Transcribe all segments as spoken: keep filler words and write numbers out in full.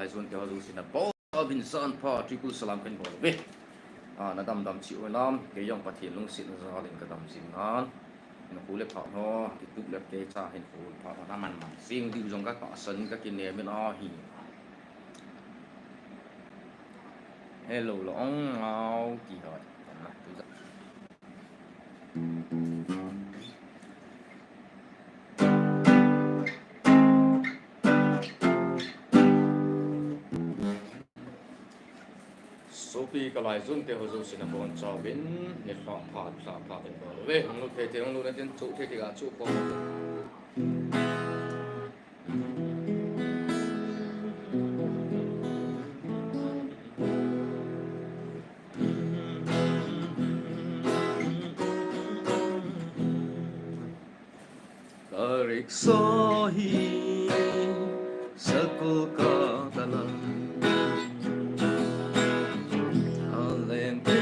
Lai zun te ho jouse nabonchauvin jan pha, triple salam kahin bol uve. Ah, nadam dam cheh u hinam, kei jong Pathen lungsetna jal in kadam jing nan. Nakhu le pha ho, kitup le kei cha hinkho pha ho, naman man jing diu jong katahsan in kakinem in ahi. Hello, Longngao ti ho. Sopi ka lai zun te ho jouse nabonchauvin, nilhah pha, lhah pha kahin bol uve. Hung lut thei thei, hung lut na tin, chuh thei thei a chuh khom. Ka rickshaw hi sakol ka talang. A leng pi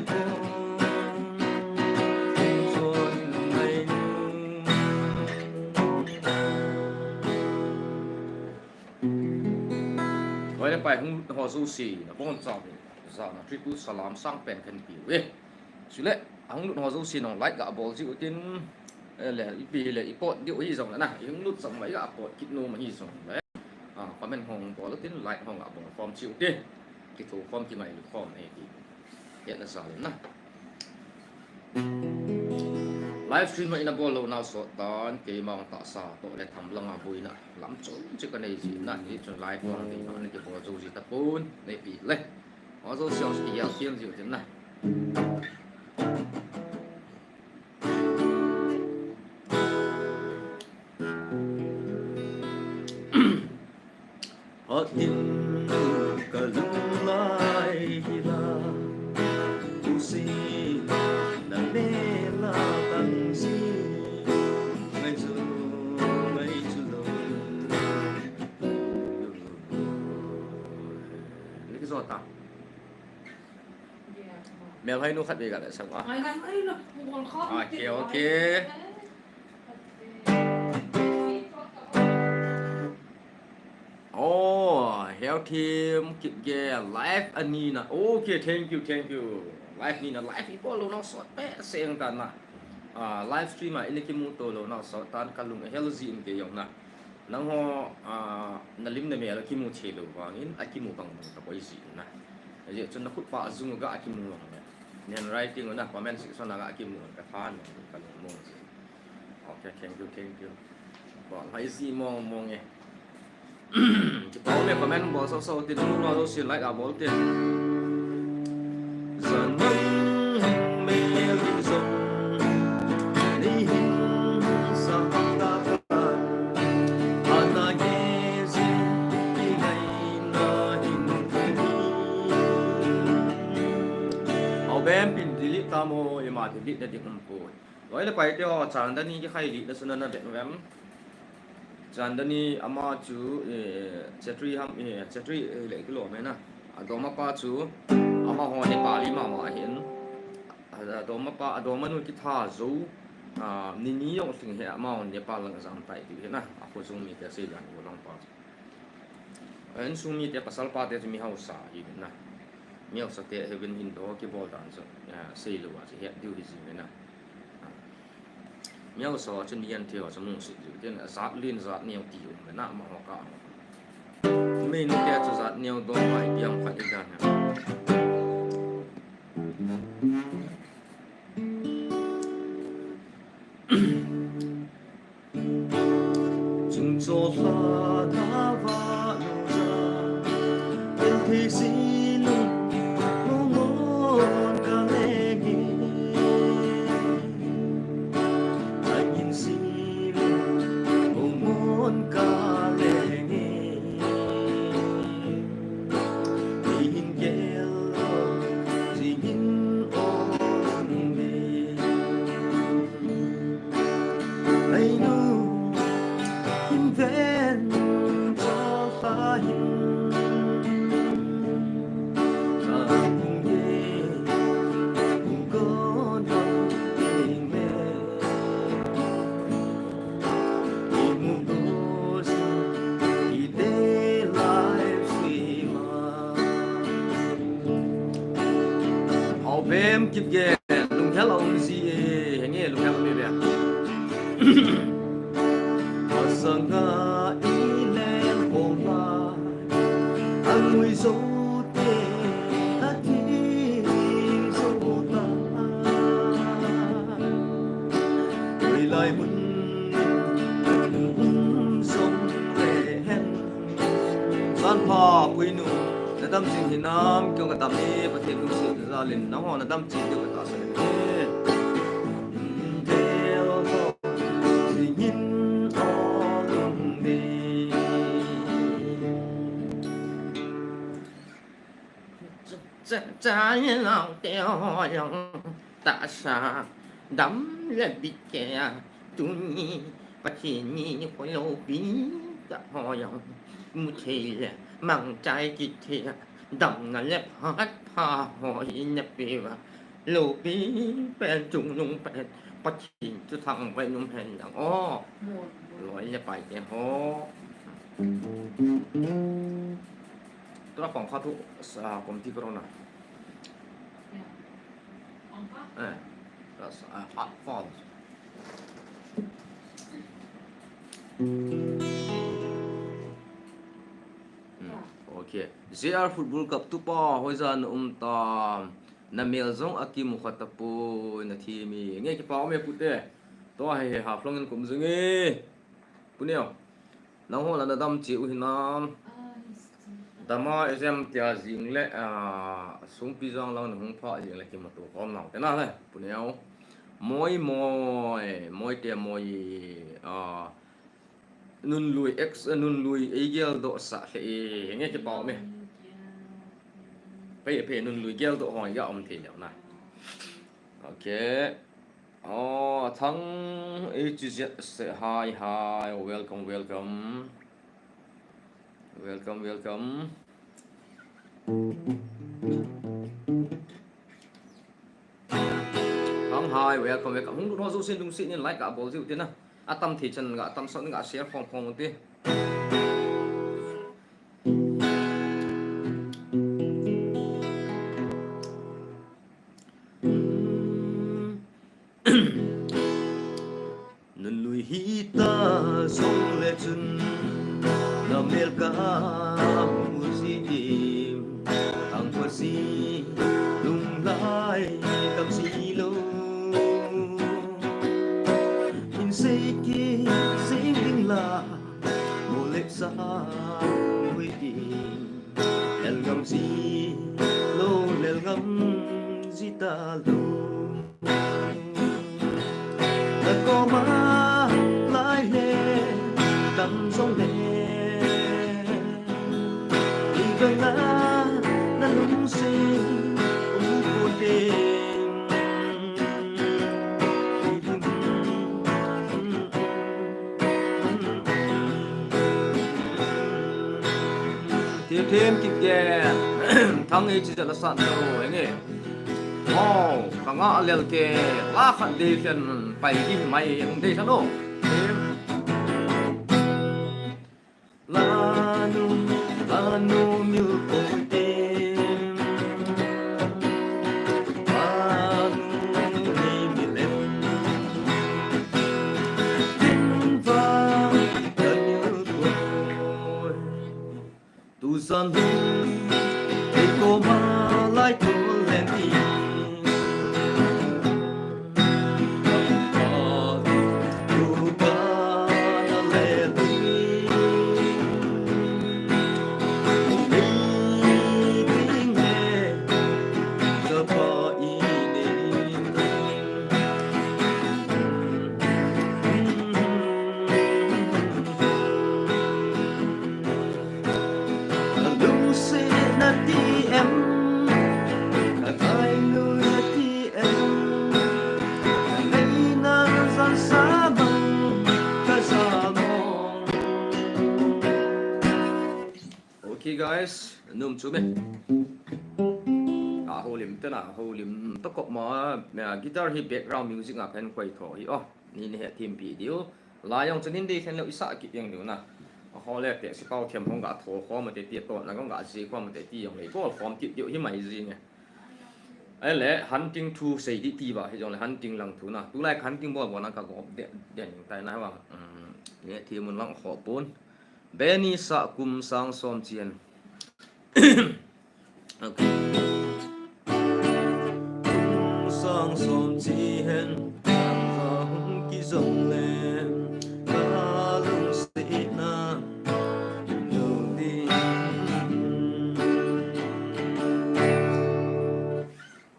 pon chon ngai nu. Hoi le pai hung ho jouse nabonchauvin jana triple salam sangpen kahin pe uve. Chule, ahung lut ho jouse nang like ga bol jiu tin, eh, le, ipi le, i pot diu hi jong le na, i hung lut jong le, i ga pot kit nom ahi jong le. Ah, comment hung bol tin, like hung ga bol khom jiu tin. Kitho khom, kingailu khom ahi ti. Hetna jal in na. Live stream a ina bol lou nau sot tan, keima tahsa toh le tham langa boina lam chom cheh kanei jin na, hichun live hung ding na, kibol jou ji tapon, neipi le. Ho jouse jong kigel thiem jiu tin na. Hot in ka lunglai hi la, u si na me la tang si, ngai chu, ngai chu lo. Ni ki zo ta. Mel hai nu khat ve ka le sang a. Ai, ai, ai, lo, bol kha. Okay, okay. Oh, Heo Kim, Kipgen, live ani na. Okay, thank you, thank you. Live ni na, live i bol lou nau sot pe seng ta na. Ah, live stream a ina kimu to lou nau sot tan ka lung hel ji in kei jong na. Nangho, ah, na lim na mel a kimu thei lou vangin, a kimu bang bang ta koi ji na. Ajeh chun na khut pa jung ga a kimu vang le. Handwriting na comment section a ga a kimu ka than ka lung mong ji. Okay, thank you, thank you. Bol hai ji mong mong e. Kipah me comment bol sau sau tin, nu na jouse like a bol tin. Jan nang mel in jong nei hin sa ta ta. Ana ge ji i ngai na hin ka hi. Au bem pin delete ta mo, ima delete na ding um poi. Loi le pai te ho, chandani kikhai lih na suna na vet vem. Chandani ama chu, eh, Chetri ham, eh, Chetri, eh, le kilom e na. Adoma pa chu, amaho Nepali mama hin. Adoma pa, adoma nu kitha jou, ah, nini jong lhing hi amaho Nepal lang jam tai ti hi na. Akho jong mite sei dan ko lang pa chu. Insung mite pasal pate chu mi hausa hi na. Mi hausa te heaven hin do kibol dan chu, ah, sei lou a chu het diu hi ji na. Mi hausa chu ni an thei ho chu mung sit jiu tin, ajat lin jat neo ti um le na, amaho ka. Mei nu te chu jat neo dong mai piang phat i dan ha. Chung cho hla na va nu ja, en thei si nu, mo mon ka le nge. Ai in si nu, mo mon ka le nge. Ei hin gel lo, jing in om le. Ai nu, hin ven cho hla hin. Vem Kipgen, lunghel a um ji e, henge lunghel a um e ve. Asanga i leng khom lai, a ngui zo te a thi zo ta. Hoilai mun um jong le hen. Sanpha Puinu, na dam jing hinam, kei ka dam e, Pathen lungset jal in, nangho na dam jing diu ka tahsan e. Tel ho, jing in ong ding. Cha, cha, ye nau te ho jong tahsa dam le bit kei a, tuni Pathen ni khoi loupi ta ho jong mu thei le mang chai kit thei a, damna le phat pha ho in na pe va, loupi pen chungnung pen Pathen chu thangvah in um hen lang o. Loi le pai te ho. Tua khong kha thu, ah, kom ti ko na. Eh, that's, ah, hot falls. Hmm, okay. J R Football Club tupa, hoijan um tam. Na mel jong akimu kha tapoi, na thi mi. Nge kipa um e pute. Tua hi Haflong in kum jing e. Pu Neo. Nangho la na dam cheh u hinam. Dam a exam tia jing le, ah, sungpi jong lang na hung pha jing le kimuto khom nau te na le, Pu Neo. Moi, moi, moi te moi, ah, Nunlui ex, Nunlui ei geldoh sah le e, nge kipa um e. Phei, phei, Nunlui geldoh ho ga um thei leu na. Okay. Oh, Thang H Z say hi, hi. Welcome, welcome. Welcome, welcome. Thang hi, welcome, welcome. Hung lut ho jouse lungset in like a bol jiu te na. Atam thei chan ga, atam sot ga share khom khom u te. Nunlui hita jong le chun, na mel kamu ji tim, Thangphasi lunglai tam ji lou. Hin sei kit jing ding la, mo le sa ngui tim. Lel ngam ji lou, lel ngam ji talou. Na koma lai le tam jong le, i bang na, na lungset um pute. Thilthem Kipgen, Thang H Z la san tao, henge. Ho, ka nga lel ke, la khat dei khen pai di mai, hung dei khen o. Lanu, lanu mil koi te. Lanu nei mi lem. Tin vang ka mil koi. Tu jan hung, ei koma lai tu len ti. Okay guys, num chu me. A holim tena, holim to kop ma, guitar hi background music a kan koi tho hi o. Ni ne he thim pi diu. La jong chu nin dei khen leu i sa kit jeng diu na. A ho le te si pau thiam hong ga tho khom te ti to na hong ga ji khom te ti jong le ko khom kit diu hi mai ji nge. Ahile hunting thu sei ding ti ba, hijongle hunting lang thu na. Tulai hunting bol bol na ka gop de, de ning tai na ba. Um, ye thi mun lang kho pon. Beni sa kum sang som chien. Okay. Kum sang som chien, sang hung kijong le, ka lungsetna lo ding.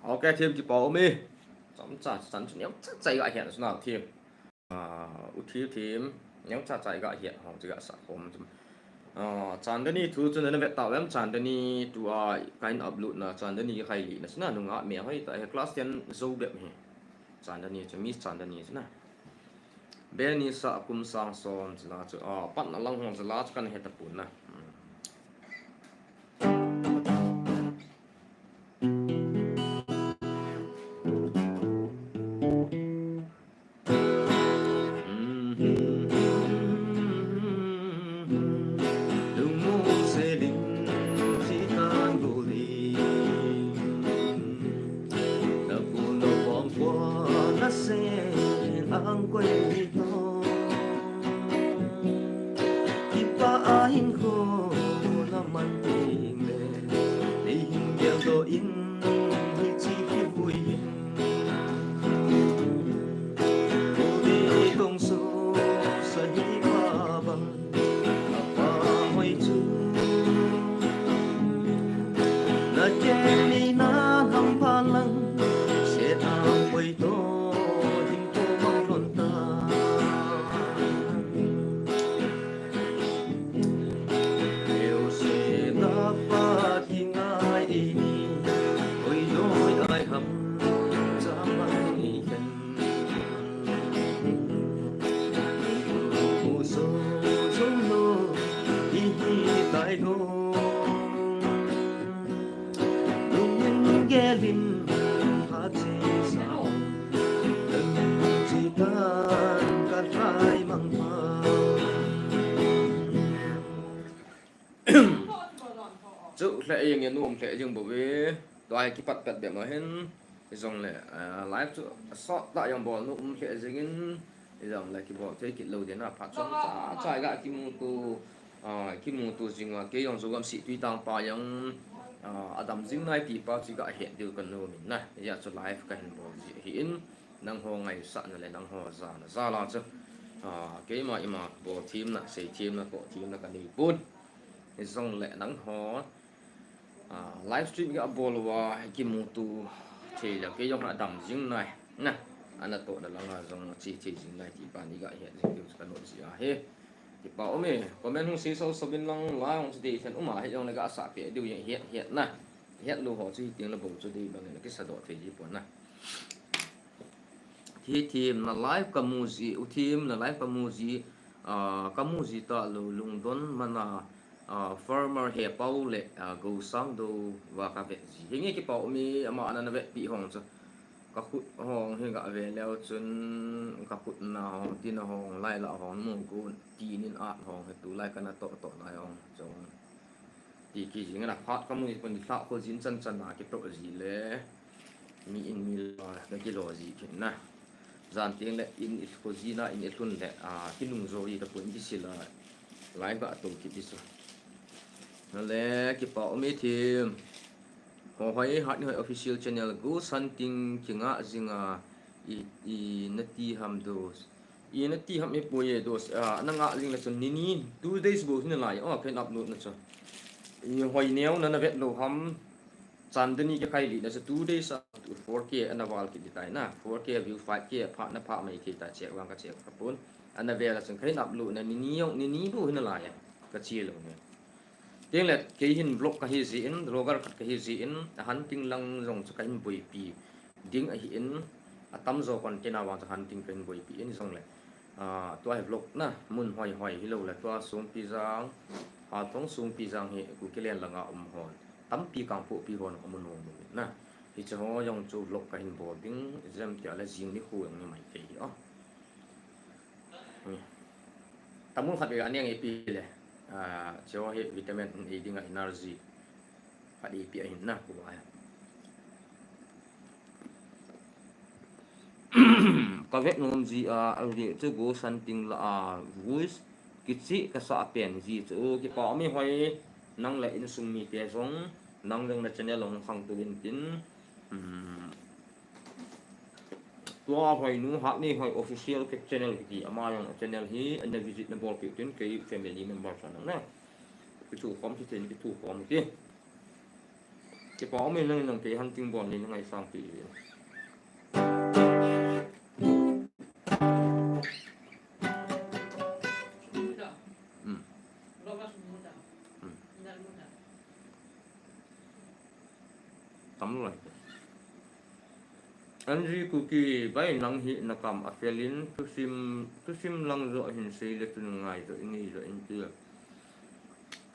Okay, thim kipa um e. Chomcha chan chu neocha cha i ga hian suna thim. Ah, u thi thim, neocha cha i ga hian ho, chi ga sa khom chu. Ah, Chandani thu chu nana vet tau em, Chandani tua ka in upload na, Chandani khai li na suna, nunga me hoi ta, he class ten zo bep hi. Chandani chu, Miss Chandani chu na. Beni sa kum sang som chu la chu, ah, patna lang ho chu la chu kan he ta pun na. Hmm. Kipa a hinkho na man ding le, ei hin geldoh in hiche kivui in. Uli kong so sahi pa bang, apa hoi chu. Na ken ni na ham pa lang, se ta hoi to, hinkho mang lon ta. Chu hle jing, a nom hle jing bou ve. Tua hi kipat pat bep ma hin. Hijongle, ah, live chu sot ta jong bol nom hle jing in. Hijongle kibol thei kit lou ding a, phat chomcha cha i ga kimuto, ah, kimuto jing a, kei jong chu gamsih tui tang pa jong, ah, adam jing nai ti pa chu i ga het diu ka nom in na. Hijeh a chu live ka hin bol ji ahi in. Nangho ngaisahna le nangho jana jal a chu, ah, keima ima bol themna, sei themna, toh themna ka nei pon. Hijongle nangho, ah, live stream ka bol uva, kimuto thei le kei jong adam jing nai. Na, ana tohna lang a jong che thei jing nai ti pa i ga het jing diu chu ka nom ji ahi. Kipa um e, comment hung sei sou sou in lang, la hung sei dei then um a, hijongle ga sa pe diu jeng het het na. Het lou ho chu hiteng le bou chu dei bang in kisa doh thei ji pon na. Thi thim na live ka mu ji, u thim na live ka mu ji, ah, ka mu ji talou, lungdon man a, ah, farmer He Pau le, ah, Gosangdo va ka vet ji. Hinge kipa um e, ama ana na vetpi hong chu. Ka khut hong hi ga ve leu chun ka khut na hong, tina hong, lai la hong, mu gu, tinin at hong, hi tulai kana toh toh lai hong chong. Ti kijing na phat ka mu ni pon ni thla kho jin chan chan na kitoh ji le. Mi in mi la na kilo ji khin na. Jan teng le in i kho ji na in i lhun le, a, kinung jo ri ta pon kisi la. Lai ga to ki ti so. Na le kipa um e thim. Ho hoi hat ni hoi official channel Ghost Hunting kinga jing a i, i na ti ham dos. I na ti ham i poi e dos, ah, na nga jing le chun ni ni, two days bou hin lai, oh, kahin upload na chu. I hoi neo na na vet lou ham, Chandani kikhai li na chu two days a four K ana val kit tai na, four K view, five K pha na pha mai thei ta che vang ka che ka pon. Ana vel a chun kahin upload na ni ni jong, ni ni bou hin lai, ka che lou ne. Teng le kei hin vlog ka hi jeh in, vlogger khat ka hi jeh in, a hunting lang jong chu ka hin boipi ding ahi in, a tam jo content a vang chu hunting ka hin boipi in jong le, ah, tua hi vlog na, mun hoi hoi hi lou le, tua Songpijang, Hatong Songpijang hi Kukiland lang a um hon, tampi Kangpokpi hon a um nom nom na. Hiche ho jong chu vlog ka hin bol ding, jem tia le jing ni khu jong ni mai thei hi, oh. Tamul khat ve aneng ipi le, ah, che ho hi vitamin ei ding a energy khat ipi ahin na, ku a. Ka vet nom ji a, a ri chu Ghost Hunting la a, voice kichi ka sa pen ji chu, kipa mi hoi, nang le insung mite jong, nang jong na channel hung khang tu in tin, um, tua Hoinu Hatnei Hoi official kei channel kiti, ama jong channel hi, na visit na bol pi tin, kei family member sa nang na. Kithu khom ti tin, kithu khom ti. Kipa mi nang nang kei hunting bol ni nang ai sang pi. Hmm. Hmm. Tam lou. Anji Kuki bai nang hi na kam a felin thusim, thusim lang jo hin sei le chun ngai jo ngai jo in ti.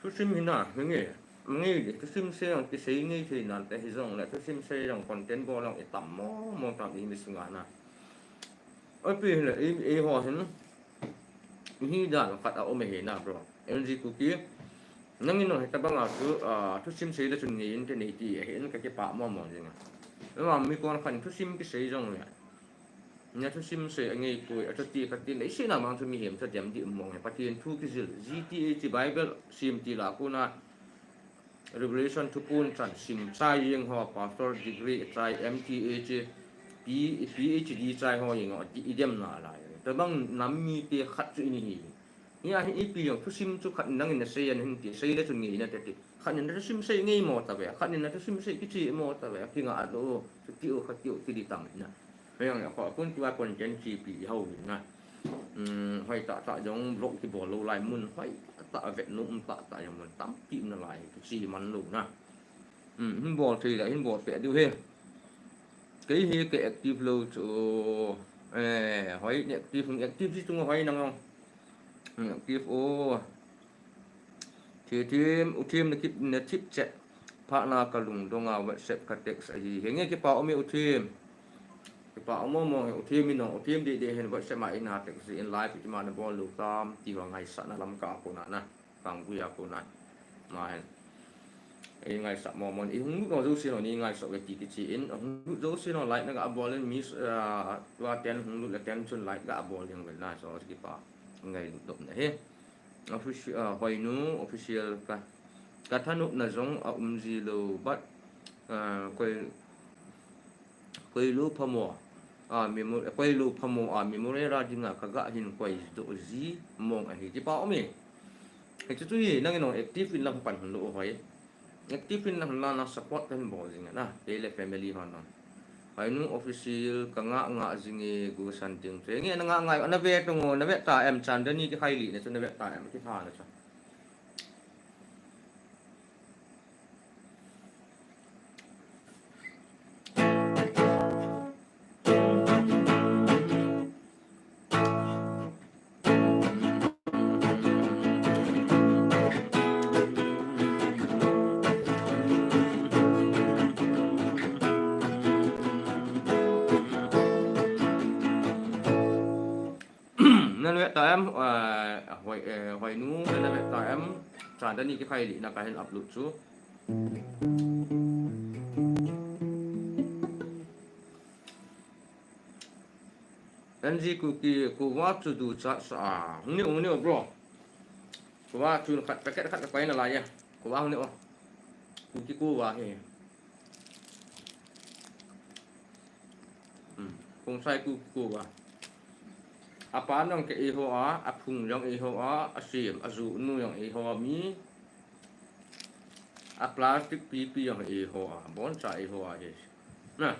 Thusim hi na, ngai, ngai di, thusim sei ang ti sei ngai thei nan te hi jong le, thusim sei ang content bol ang i tam mo, mo tam i mi sunga na. Oi pi le, i, i ho hin, Hi dan khat a um ahi na, bro. Anji Kuki. Nangin nong hitabang a chu, ah, thusim sei le chun ngei inte nei ti ahi in ka kipa mo mo jing a. Ema mi kon khan thusim kisei jong le. Na thusim sei a ngei poi, a chuti khat tin, i sei na mang chu mihem chu dem di um mong e. Pathen thu kijil, G T H Bible sim ti la ku na. Revelation thupun chan sim chai jeng ho, pastor degree chai, M T H, P-, P H D chai ho jeng ho, i dem na lai. Tabang nam mite khat chu i ni hi. Nia hi ipi jong thusim chu khat nangin na sei an hin ti, sei le chun ngei na te ti. Khat in na thusim sei ngei mo ta ve, khat in na thusim sei kichi mo ta ve, kinga a lo, chu ti o khat ti o ti di tam na. Hoi ang ko pun tua content chi pi ho na. Um, hoi ta ta jong vlog kibol lou lai mun, hoi ta vet nu um ta ta jong mun tampi um na lai, kichi man lou na. Um, hin bol thei la, hin bol pe diu he. Kei hi kei active lou chu. Eh, hoi, active, active si chung hoi nang. Um, active o. Thi thim, u thim na kip, na thip chet. Pha na ka lungdong a WhatsApp ka text ahi. Henge kipa um e u thim. Kipa um mo mo u thim i nong, u thim di di hen WhatsApp ma in ha text in live ki ma na bol lou tam ti ho ngaisah na lam ka ko na na. Kang gui a ko na. Ma hen. I ngaisah mo mo i hung lut no jo si no ni ngaisah ve ti kichi in. Hung lut jo si no like na ka bol in miss, ah, tua ten hung lut la ten chun like ka bol ding vel na so kipa. Ngai lut dop na he. Offici-, ah, Hoinu official ka, ka thanop na jong a um ji lou, but, ah, koi, koi lou phamo, ah, memo-, koi lou phamo, ah, memory ra dinga ka ga hin koi doh ji mong ahi ti pa um e. Hichu chu hi, nangin nong active in lang pan hun lou hoi. Active in lang la na support kan bol jing na, kei le family hon na. Hoinu official ka nga nga jing e Ghost Hunting. Che nge na nga nga, na ve tong o, na ve ta em Chandani kikhai li na chu na ve ta em kitha na chu. Na ve ta em, eh, Hoi, eh, Hoinu, na ve ta em, Chandani kikhai li na ka hin upload chu. Anji Kuki, kuva chu duchat sa a. Hung ni, hung ni, bro. Kuva chu khat, packet khat ka koi na lai ya. Kuva hung ni o. Kuki kuva hi. Hmm. Khongsai Kuki kuva. Apa nong ke i ho a, a phung jong i ho a, a sim, a ju nu jong i ho a mi. A plastic pipi jong i ho a, boncha i ho a hi. Na,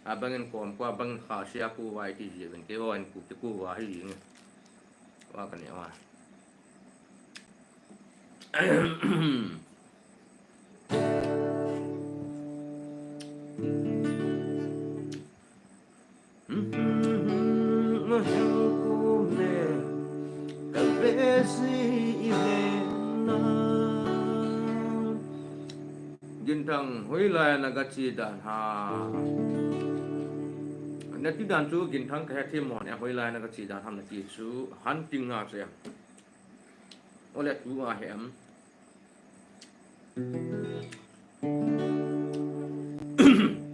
a bangin kom ko, a bangin kha sia kuva i ti ji ven, kei ho in Kuki kuva hi jing. Wa ka ni wa. Ginthang, hoilai na ga che dan ham? Na ti dan chu Ginthang ka he thim mo ne, hoilai na ga che dan ham na ti chu, hunting a che. Ole tu a hem.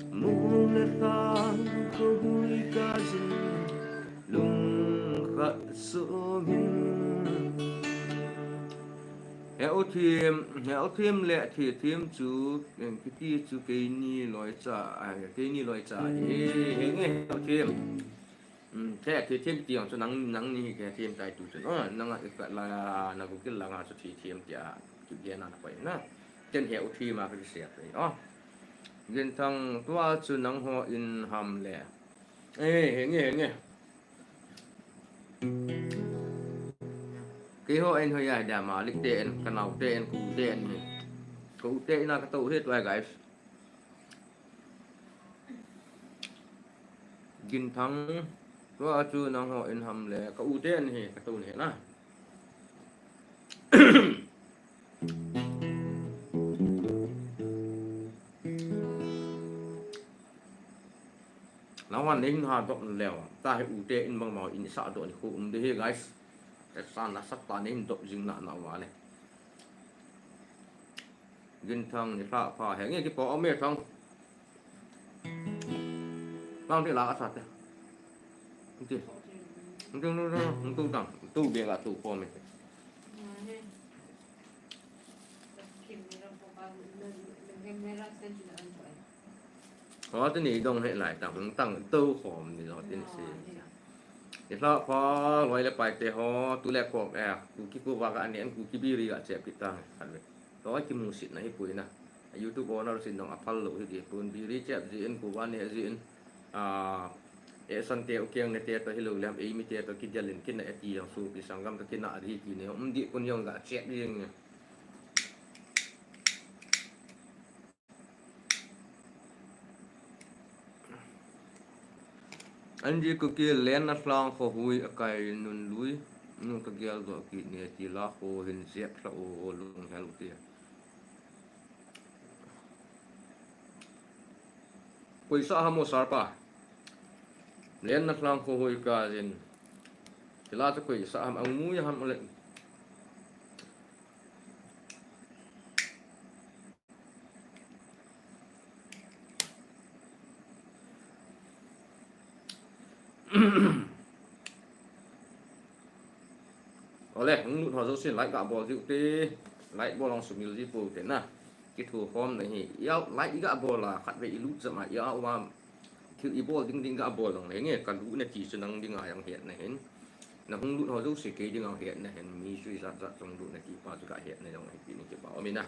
Mung le tan ko hui ka jin Thim, hel thim le thi thim chu, eh, kiti chu keini loicha, ah, keini loicha hi, hi nge hel thim. Hmm, the thi thim kiti ang chu nang, nangni hi kei thim tai tu chu. Oh, nanga i ka la, na Google langa chu thi thim tia, chu gen na koi na. Ken hel thim a ka kisei a koi. Oh. Genthang tua chu nangho in ham le. Eh, hi nge, hi nge. Keiho in hoi a dia Malik te in, ka nao te in, ka u te in hi. Ka u te in a ka tou hi tua guys. Genthang tua chu nangho in ham le, ka u te in hi, ka tou ni na. Nangho in nei hin ha dop leu, ta hi u te in bang mau in sa dop ni khu um de hi guys. Te san na sat ta nei hin dop jing na na wa le. Genthang ni hla pha he nge kipo ome thang. Bang ti la ka sa te. Ti. Tu tu tu tu tu tang tu be ka tu po me. Ho, tuni dong he lai tang, hung tang, tou khom ni lo, tin si. Ni hla pha, loi le pai te ho, tu le kok e, Kuki kuva ka nen, Kuki biri ka chep kit tang, khat ve. Loi kimu sit na hi pui na. YouTube owner sin dong a phal lo hi di pun, biri chep ji in, kuva ne ji in. A, e san te u kiang ne te to hi lo lem, e mi te to ki del in, kin na e ti yang su, pi sanggam to kin na ri ki ne, um di kun yong ka chep ji in. Anji Kuki len na hlang kho hui a kai nun lui, nun ka gel do ki ne ti la kho hin zep hla o lung hel ti. Koi sa ha mo sar pa. Len na hlang kho hui ka jin. Ti la chu koi sa ham ang mu ya ham le. Ole, hung lut ho jouse like ga bol jiu te, like bol ang sumil ji pou te na. Kithu khom na hi, ya like ga bol a, khat ve i lut jam a, ya wa, thil i bol ding ding ga bol ang le nge, ka lut na ti chu nang ding a yang het na hin. Na hung lut ho jouse kei ding a het na hin, mi sui zat zat jong lut na ti pa chu ga het na jong hi ti ni ki pa, omi na.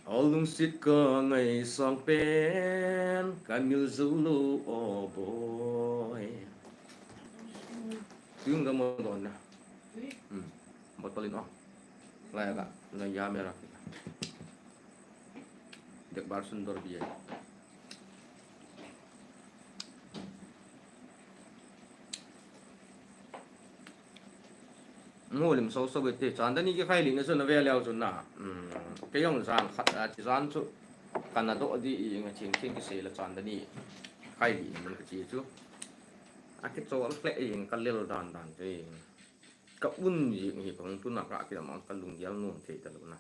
Aw lungsit ka ngaisang pen, ka mil zo lo aw boy. Tung ka mo don na. Hmm. Bottle in aw. Lai ka, na ya me ra. Dek bar sundor bi. Mu lim so so bete chandani ki khai li na chu na ve leo chu na. Hmm, kei jong jan khat a chi jan chu ka na do di i nga ching ching ki sei la chandani khai li na man ka chi chu. A ki chol hle i ka lel dan dan chu i. Ka un ji hi kong tu na ka ki ma ka lung yal nun thei ta lo na.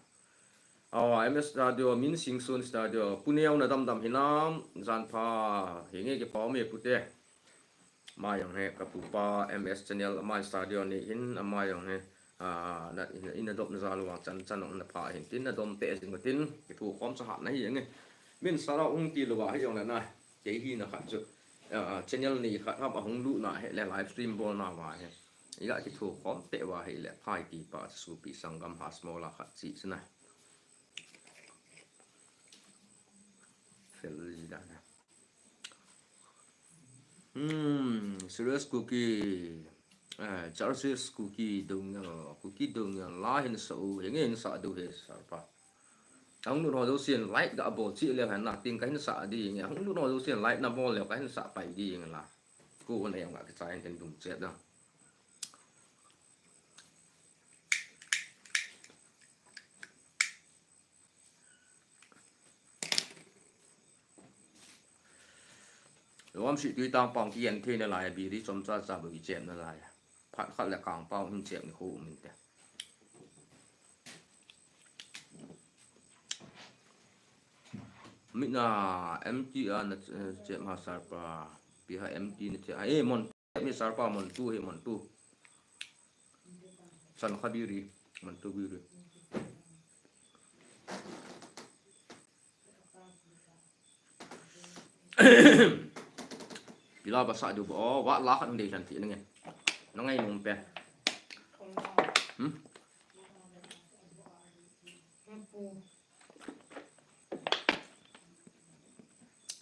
Aw, M S Studio, Min Sing Sun Studio, Puneo na dam dam hinam, jan pha, hi nge ki pau me pute. Ama jong hi, ka pupa M S channel, ama studio ni hin, ama jong hi, ah, na, ina, ina dop na jal vang chan, chan ong na pha hin, tin na dom te jing tin, ki thu khom sa hat na hi nge. Min sara ung ti lo va hi jong na na, kei hi na khat chu. Ah, channel ni khat ham a hung lu na hi le live stream bol na va hi. Iga ki thu khom te va hi le, phai ti pa chu pi sanggam ha small a khat chi chu na. Fel ji dan a. Hmm, serious Kuki. Eh, Charles Kuki Dongel, Kuki Dongel la hin sa u, henge hin sa du he sar pa. Hung lut ho jouse in like ga bol chi leu hen na, tin ka hin sa di nge. Hung lut ho jouse in like na bol leu ka hin sa pai di nge la. Ko na yang ga ka chai ten dum chet da. Lom si tui tang pang ki en thei na lai, biri chom cha cha bu ki chem na lai. Phat khat le kang pang hin chem ni khu um in te. Mit na M T R na, eh, chem ha sar pa. Pi ha M T ni che. Ai, Mon, mi sar pa Mon tu hi, Mon tu. San kha biri, Mon tu biri. Pila ba sa du ba, oh, wa la khan dei san ti nge. Nang ai nung pe. Hmm?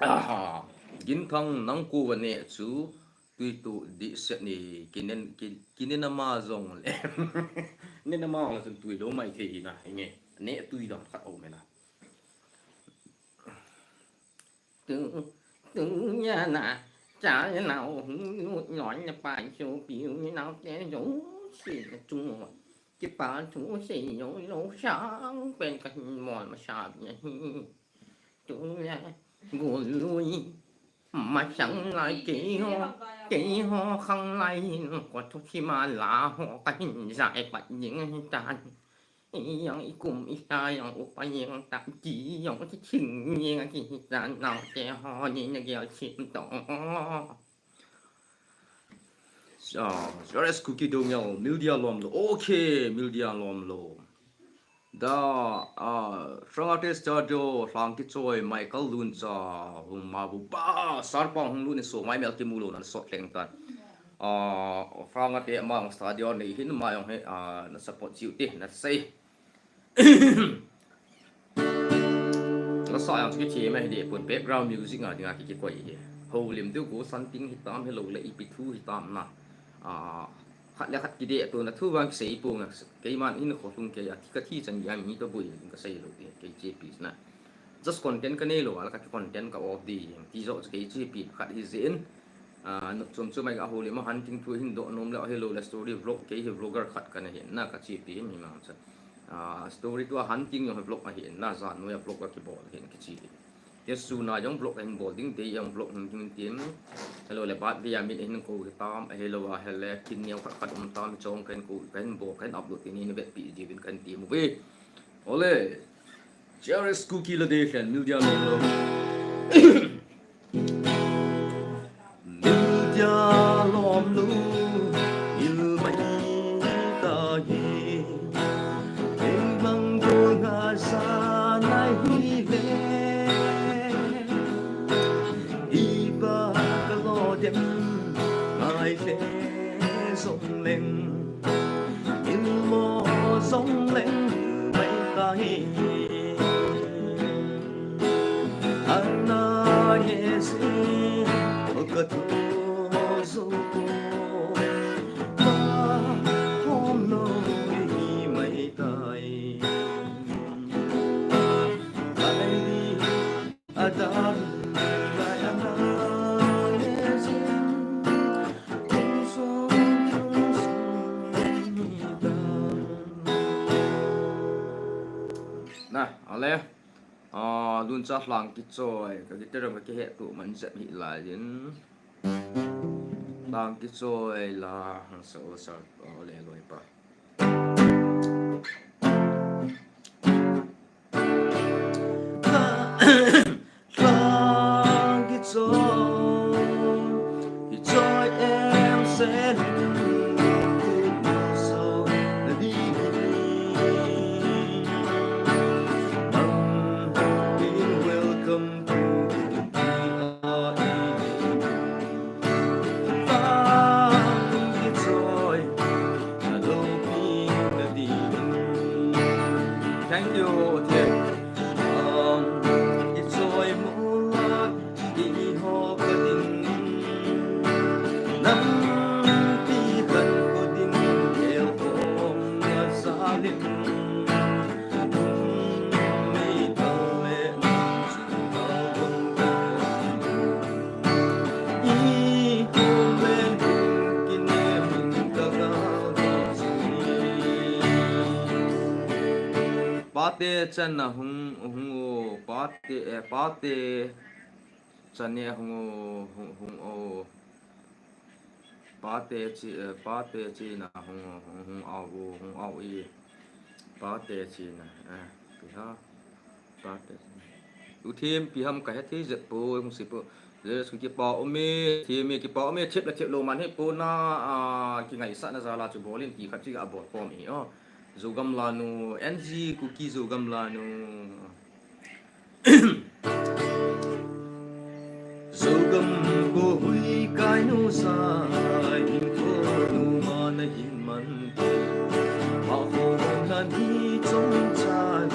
Aha, Ginthang nang ku va ne chu tui tu di set ni kinen, ki-, kinen ama jong le. Nen ama jong le chun tui lo mai thei hi na, hi nge. Ne tui dang khat om na. Tu, tu ya na, cha ya na, hu, nu, nyon ya pa, chu, piu, ni nau te, jo, si, na, chu. Kipa thu sei lo lo sang pen ka hin mol ma sa bia hi. Tu le gu lui ma sang lai kei ho, kei ho khang lai hin ko thu si ma la ho ka hin zai pat ding hi tan. I yang i kum i sa yang u pa yang ta ki yang ki ching yang ki hi tan nau te ho ni na gel chim to. Sa, J R S Kuki Dongel, Mildia Lomlo. Okay, Mildia Lomlo. Da, ah, Frangate Studio, Hlangkichoi, Michael Luncha, hung ma bu ba, Sarpa hung lu ni so, mai mel kimu lo na sot leng tan. Ah, Frangate ma studio nei hin ma jong he, ah, na support chiu te, na sei. Lasa jong chu kithi mai hi deh pon, background music nga dinga ki, kikoi hi. Holim diu go san ting hitam hilou le ipi thu hitam na. Ah, khat le khat kideh to na thu vang kisei pon, keiman in kho lhung kei a, thi ka thi chan a mi to bui ka sei lou ding, kei chepi na. Just content ka nei lou a, la ka content ka off di, ti jo chu kei chepi khat hi jin. Ah, nu chom chom mai ka holim a hunting thu hin doh nom le, hilou le story vlog, kei hi vlogger khat ka na hi na ka chepi hi mi mang cha. Ah, story tu a hunting jong vlog ahi na, jan noi a vlog a kibol hin kichi. Te sun a jong vlog a hin bol ding, dei jong vlog hin ding tin. Hilou le birthday a min hin ko hitam, hilou a hile kin neo khat khat um tam, chong kan ko, kan bo, kan upload tin hin vetpi ji vin kan ti mu ve. Ole. J R S Kuki la de khen, Mildia Lomlo. Mildia Lomlo, il mai ta hi. Ei mang dol nga sa nai hi le. Iba ka lo dem, ngai le zong leng. Ilmo zong leng mai ta hi. Ana nge si ka tu zo ko. Ma hom lo hi mai ta hi. Ai di. Na, ale. Ah, Luncha Hlangkichoi, ka guitar ka kihe tu man jep hi lai din. Hlangkichoi la, hang sa o sa, o le loi pa. Thank you, Thiem. Um, i choi mo la, i ho ka ding. Nam ti kan ko ding, el ko na sa lim. Pate chan a hung, hung o, pate, eh, pate chan a hung o, hung, hung o. Pate chi, eh, pate chi na hung, hung, hung au, hung au i. Pate chi na, eh, pi ha. Pate. U Thiem pi ham ka he thei jep po, hung si po. Yes, kipa ume, theme kipa ume, thep le thep lou man hi pona, a, kingaisahna jal a chu bol in ti khat chu abol khom hi, o. Zogam lanu, N G Kuki Zogam lanu. Zogam ko hui kai nu sa, in ko nu ma na hin man te. Ma ko na ni chong chan,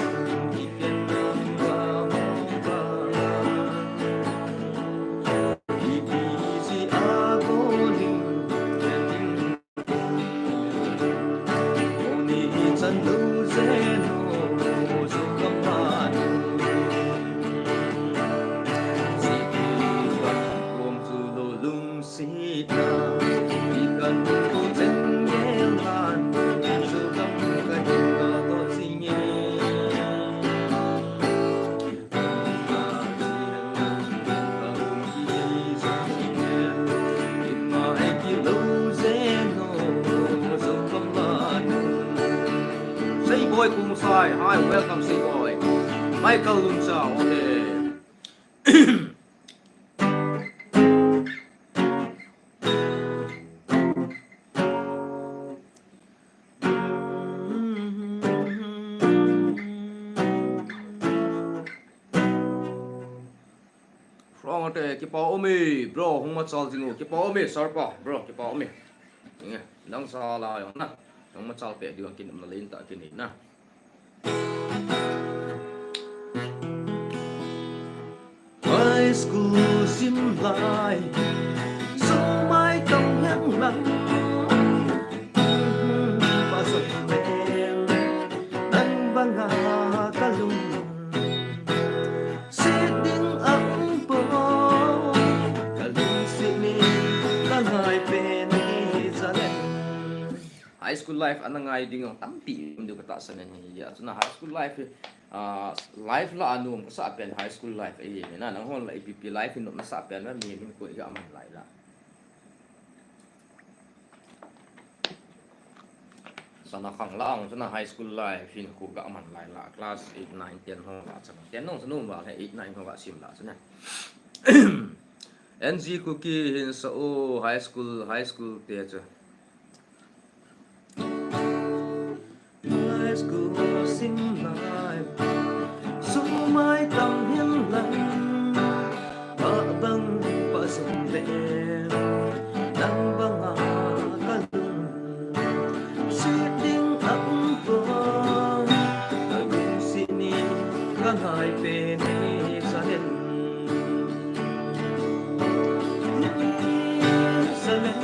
ki ken na ma ma. Ki bi si a go ni, ken ni. Seiboi Kungsai, hi, welcome Seiboi. Michael Lungsa, okay. Wrong ate, kipa ume, bro, hung machal jing o, kipa ume, Sarpa, bro, kipa ume. Inge, nang sa la yong na, nang machal pe diu kin na lein ta kin na. High school sim lai, sumai tong yang lang. Pasok pen, nang banga kalung. Sitting ang po, kalung sini, kangai peni jalen. High school life ana ngai ding jong tampi um diu katahsan ahi. Achuna high school life, ah, life la a nom kasah pen high school life ahi. Nanghon la ipi pi life nom nasah pen la mi min ko iga man lai la. Sana khang la ang chuna high school life hin ko ga man lai la. Class eight, nine, ten ho la chana. Ten nong chanu ba le eight, nine ho ga sim la chana. N G Kuki hin sa o high school, high school te chu. High school sim lai, sumai tam hin lang, pa bang pa sum ve, nang banga kalung, sitting ang po, kalung sini, kangai peni jalen. Jalen,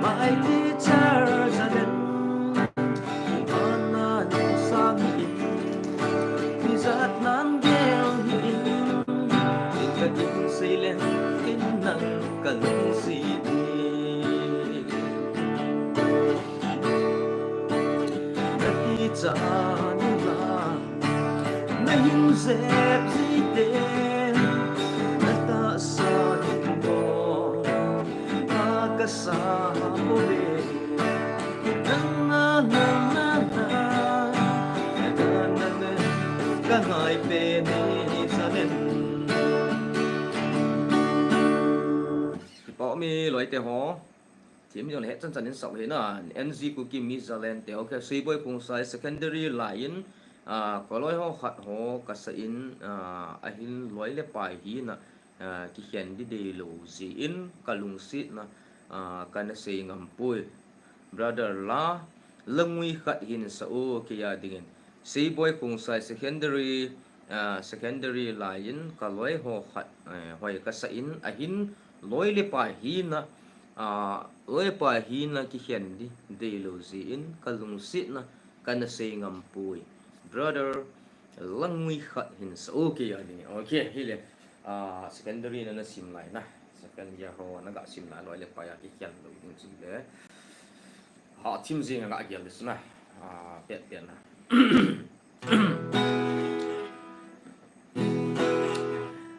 my teacher jalen. Ana nung sang in, mi jat nan gel in, in ka kin sei len, in nang ka lung si di. Na ti cha nu la, na hin jep ji te, na ta sa hin bo, na ka sa bo le. Kipa um e loite ho. Theme jong le het chan chan in sah u hina, N G Kuki mi jalen te, okay, Seiboi Khongsai secondary lai in, ah, ka loi ho khat ho ka sa in, ah, ahin loi le pai hina, ah, kikhen di deilou jeh in ka lungsetna, ah, kana sei ngam poi. Brother la, la ngui khat hin sa o kei a dingin. Seiboi Khongsai secondary, ah, secondary lai in ka loi ho khat, eh, hoi ka sa in ahin loi le pai hina, ah, loi le pai hina kikhen di deilou jeh in ka lungsetna kana sei ngam poi. Brother, la ngui khat hin sa o kei a dingin. Okay, hile. Ah, secondary na na sim lai na. Second year ho na ga sim lai loi le pai a kikhen lou ding chu le. Ha, thim jing a ga gel le chu na. Ah, pet pet na.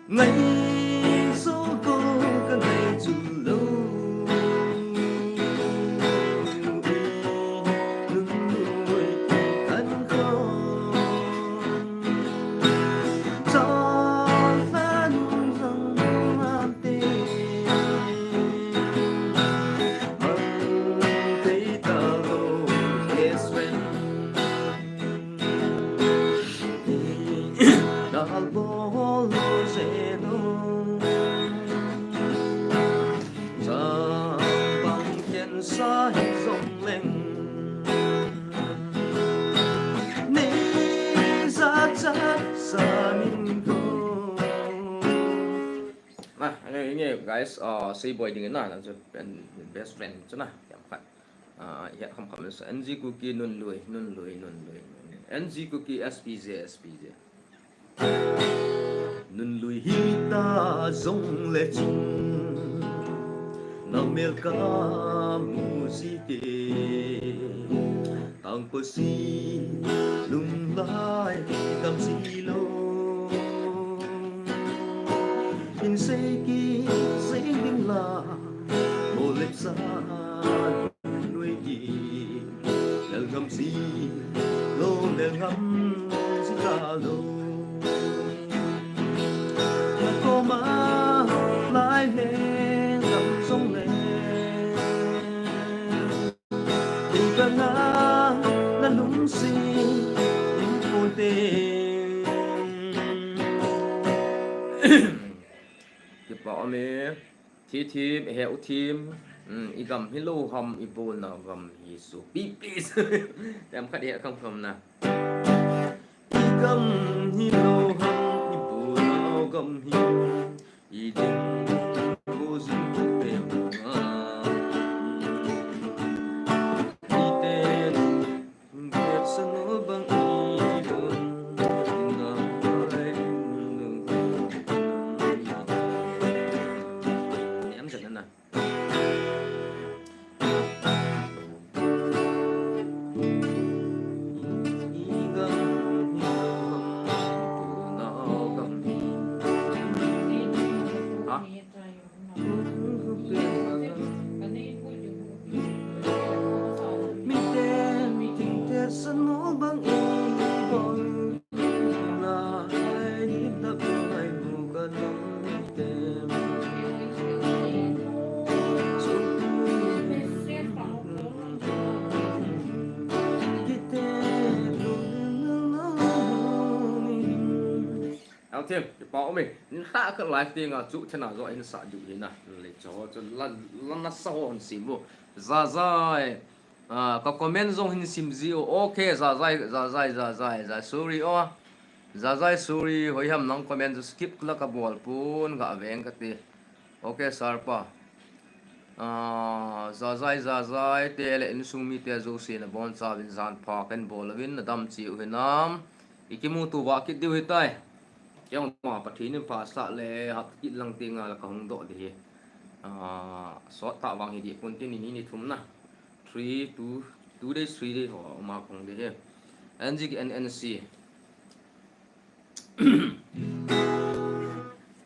Ngai so ko ka ngai chu lou. sa hi jong leng, ni sa cha sa ning ko. Na, anyway, guys, uh, sei boi ding na, na chu best friend chu na, yam khat. Ah, ya kham kham sa N G Kuki Nunlui, Nunlui, Nunlui, Nunlui. N G Kuki S P J, S P J. Nunlui hita jong le chun, na mel kamu jite. Tangpasi lunglai dam jilou. Hin sei kisei ding la, mo lep sa nui ki. Lel ngam jilou, lel ngam jilou. Na koma lai leng lam jong le, kei banga na lungset in ponte. Kipa um e. Thi thim, he u thim. Hmm, i gam hilou ham, i bolna gam hi sopi, please. Tem khat he kham kham na. I gam hilou ham, i bolna gam hi. I ding ko jing ko pe ma. I te Personal bang i don na ai nu. Niam jan na. Ha? Ang thim, kipa um e. Nin kha ka live ding a chu thena jo in sa du hi na. Le cho chu la, la na sa ho hin sim u. Za zai. Ah, ka comment jong hin sim ji u. Okay, za zai, za zai, za zai, za sorry o. Za zai sorry, hoi ham nang comment chu skip la ka bol pun ka veng ka ti. Okay, sir pa. Ah, za zai, za zai te le insung mite jouse na bon chauvin jan pha ken bol uvin na dam cheh u hinam. I kimuto va kit diu hitai. Kei ma Pathen in pha sah le hat kit lang ti nga la ka hung doh di hi. Ah, sot ta vang hi di pun tin ni ni thum na. Three, two, two days, three days ho ma kong di hi. N G N N C.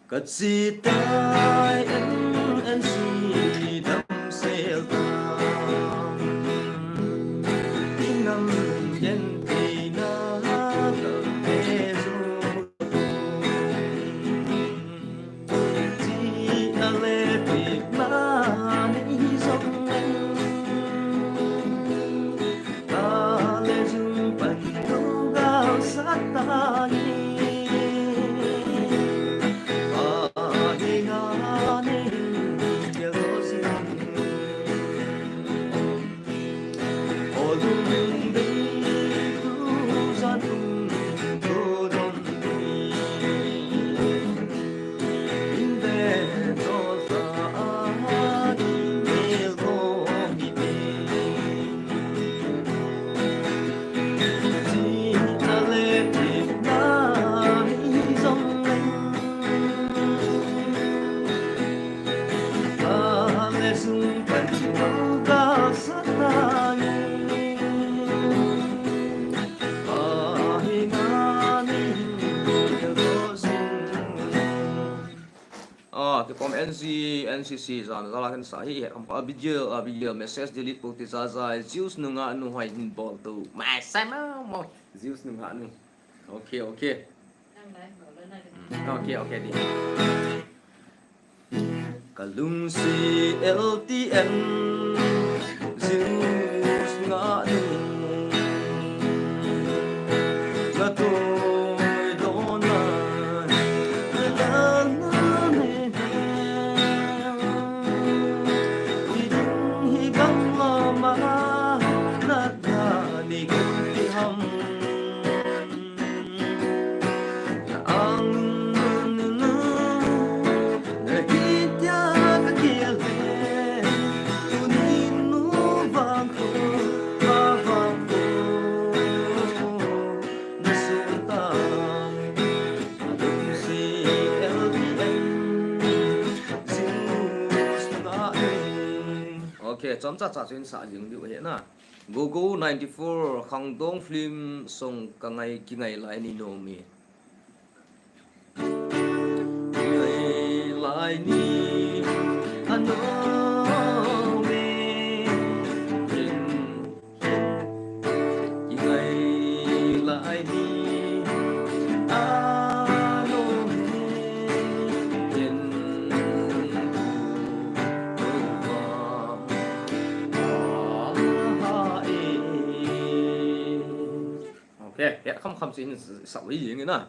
Ka chi tai N N C dam sel ta. Inam yen te na ka pe zo. Chi a le ti ma ni zong. Ah, kipom N C, N C C jan jala kan sa hi, he kam pa video, ah, video message delete po ti jajai, Zeus nunga nu hoi hin bol tu. Mai sai mau mau. Zeus nunga nu. Okay, okay. Mm, okay, okay di. Ka lungsi L T M Zeus nga nu. Ka toi dona. Ka dana ne. Hi ding hi gam Okay, chomcha cha chu in sa jing diu ahi na. Gogo ninety-four, Khangdong film song ka ngai, kingai lai ni nom e. Kingai lai ni a nom e. Kingai lai ni a nom e. Okay, he kham kham sin sa wi ying na.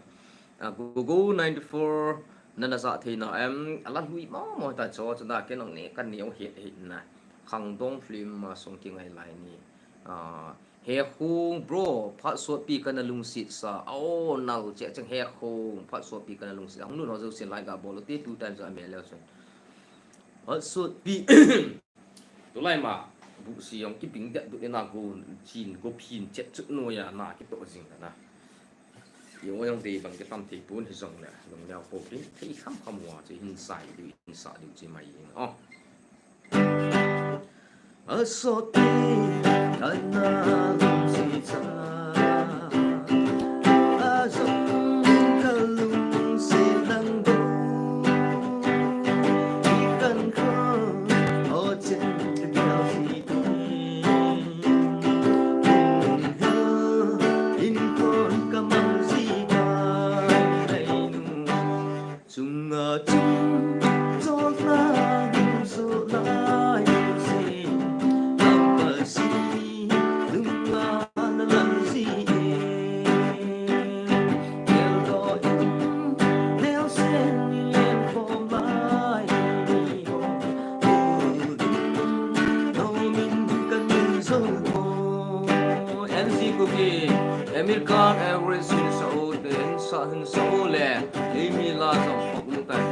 Gogo ninety-four, nana ja thei na em, ala lui ma mo ta cho cho da ke nong ne kan ni o he he na. Khangdong film ma song kingai lai ni. A, He Khung bro, phat sotpi kana lungset sa. O, nal che cheng He Khung, phat sotpi kana lungset. Hung nun ho jo sin lai ga bol te two times a me leo chun. Phat sotpi. Tulai ma, bu si yong ki ping det du na go chin go phin chet chut no ya na ki to jing na. Yo yong de bang ki tam thei pun hi jong le, long leo ko pin thei kham kham wa che hin sai du, hin sa du che mai yin. O. A sotpi kana lungset sa. A jong ka lungset lang do. N G Kuki, American Average hin sa o te, hin sa, hin sa o le, ei mi la jong pok mu tai.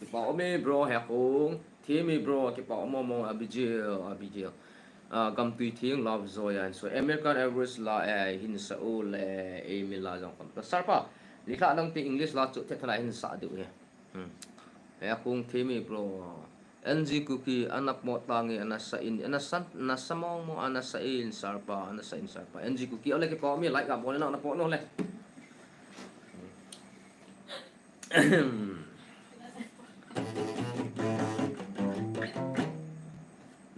Kipa um e bro, He Khung. Thimi bro, kipa um mo, Abigail, Abigail. A, Gamtui Thing, Love Joy, and so American Average la, eh, hin sa u le, eh, mi la jong kam ta. Sarpa, likha dang ti English la chu the thana hin sa diu he. Hmm. He Khung, Thimi bro. N G Kuki, ana pot tangi, ana sa in, ana san, ana sa mong mong, ana sa in Sarpa, ana sa in Sarpa. N G Kuki, ole kipa um e, like ga bol na, ana pot no le.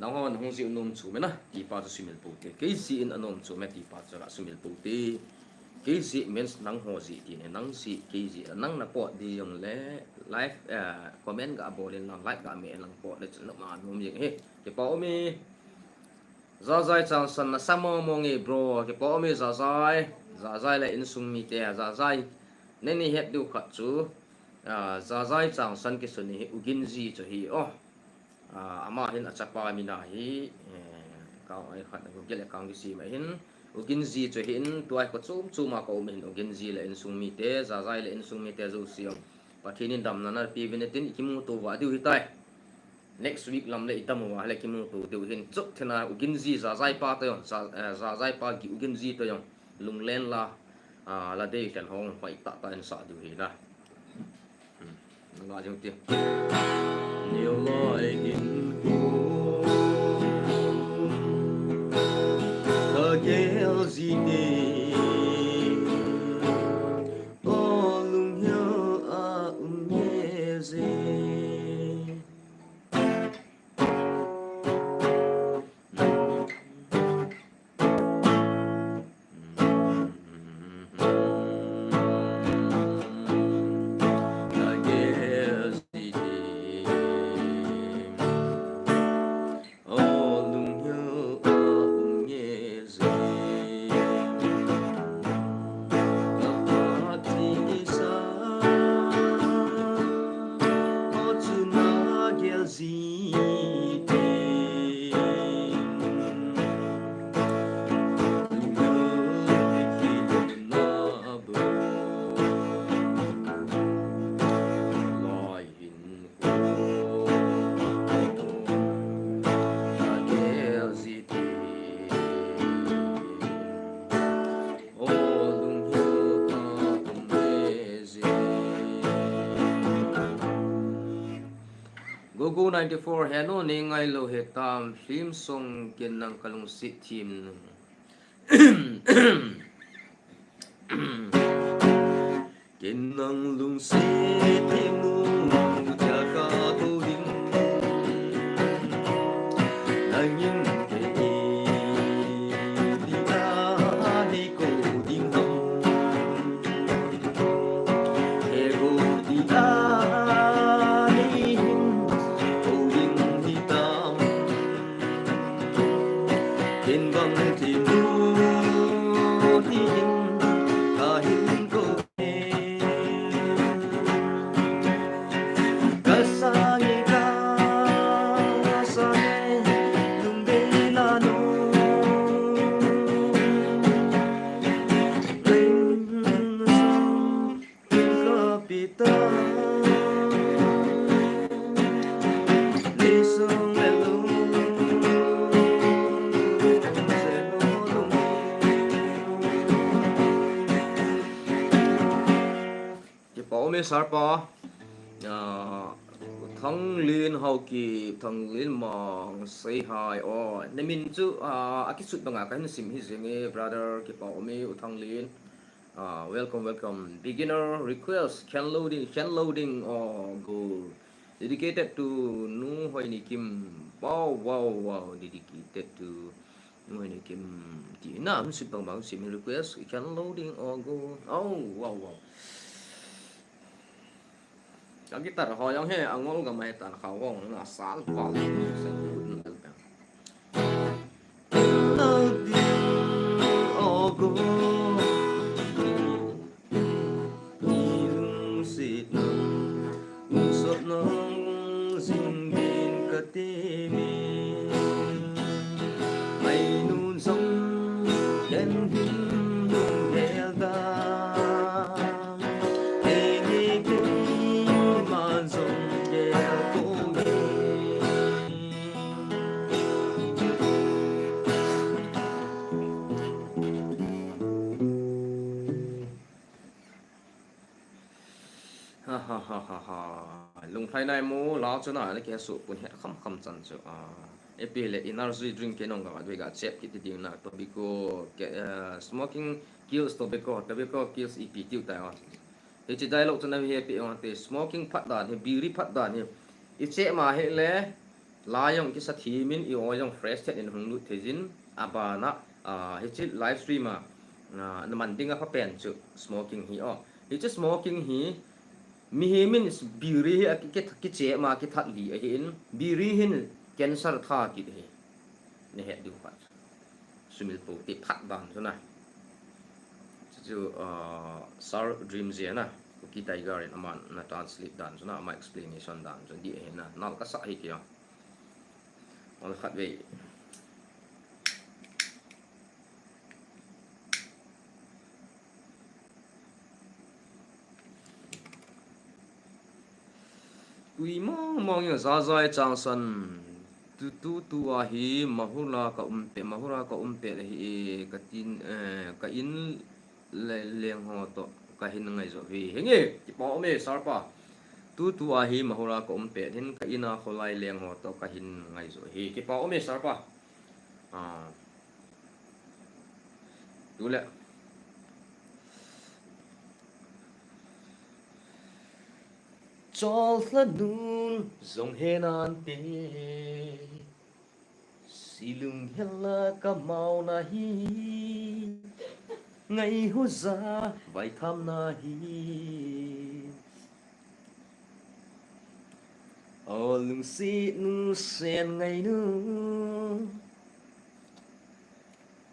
Nangho, nangho jeh nom chu me na, ti pa chu sumil pou te. Kei jeh in anom chu me, ti pa chu la sumil pou te. Kei jeh means nangho jeh ti ne, nang jeh, kei jeh, nang na pot di jong le, live, eh, comment ga bol in lang, like ga me lang pot le chu na ma nom jeng he. Kipa um e. Jajai Changsan na sa mong mong e bro, kipa um e Jajai, Jajai le insung mite, Jajai. Neni het diu khat chu, a, Jajai Changsan kisun hi Uginji chu hi, o. A, ama hin achapa min ahi, eh, kang ai khat Google account kisem ahin, Uginji chu hin, tua hi ko chom chom a ka um hin Uginji le insung mite, Jajai le insung mite jouse. Pathen in damna na pe uvin tin i kimuto va diu hitai. Next week lam le i dam uva le kimuto diu hin chuk thena Uginji Jajai pa to jong, Za-, eh, Jajai pa gi Uginji to jong. Lunglen la, ah, la dei kan hong hoi ta ta in sa diu hi na. Hmm. Nga jong ti. Neo lai in ko. Ka gel ji te. O lung hial a um nge je. Go ninety-four, he nu nei ngailou hitam, film song ken nang kalungset thim nu. Ken nang lungset thim nu, tia kakou ding. Nangin kei tia nei kou ding ham. He kou tia nei hin kou ding hitam. Ken bang thim nu hitin kahin kou e. Kasange, kasange, lungdei la nu. Ring sung kapita. Ni sung le lung. Kipa um e sir pa. Ah, Thanglin Haokip, Thanglin Mang, say hi. Oh, namin chu, ah, akisut banga kahin sim hi jing e, brother, kipa um e, U Thanglin. Ah, welcome, welcome. Beginner request, can loading, can loading. Oh, go. Dedicated to Nu Hoinikim. Wow, wow, wow. Dedicated to Nu Hoinikim. Ti na, hung sim bang bang, sim request. Can loading or go. Oh, wow, wow. Ka guitar ho jong hi angol gam ahi tan, kha ho na sal val. Ha, ha, ha, ha, ha. Lunglhai nai mo, la chu na, le ke su pun he kham kham chan chu. Ah, ipi le energy drink ke nong ga, dui ga chep kit ding na, tobacco, ke, eh, smoking kills tobacco, tobacco kills ipi tiu tai o. Hichi dialogue chu na hi ipi o te, smoking phat dan hi, biri phat dan hi. I chep ma hi le, la jong kisa thimin, i o jong fresh thet in hung lut thei jin, abana, ah, hichi live stream a, ah, na man ding a pha pen chu smoking hi o. Hichi smoking hi, mihem in biri hi a ki, ki, kichep ma kithat li ahin, biri hin cancer tha kit hi. Na het diu khat. Sumil po te phat dan chu na. Chu, chu, ah, Sir Dream J na. Kuki Tiger in aman na translate dan chu na, ama explanation dan chu di ahi na. Nal kasa hi kei a. Ol khat vei. Tui mong mong in Zazai Changsan. Tu, tu, tu a hi Mahur a ka um pet, Mahur a ka um pet ahi e, ka tin, eh, ka in le, leng ho toh ka hin ngai jo hi. Henge, kipa um e, sir pa. Tu, tu a hi Mahur a ka um pet hin ka in a kholai leng ho toh ka hin ngai jo hi. Kipa um e, sir pa. Ah. Tu le. Chol hla nun jong he nan te. Silung hela ka mau na hi. Ngai hu ja vai tham na hi. O lungsi nu sen ngai nu.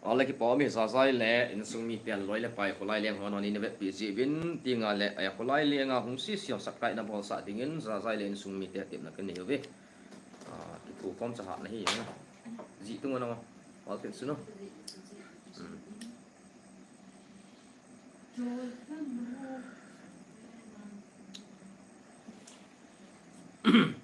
Ole kipa um e Zazai le insung mite loi le pai kholai leng ho nangni na vetpi ji uvin tinga le a kholai lenga hung si siam subscribe na bolsah dingin Zazai le insung mite tepna kanei uve. Ah, kipu khom cha hat na hi na. Ji tung na. Wal pin su no. Hmm.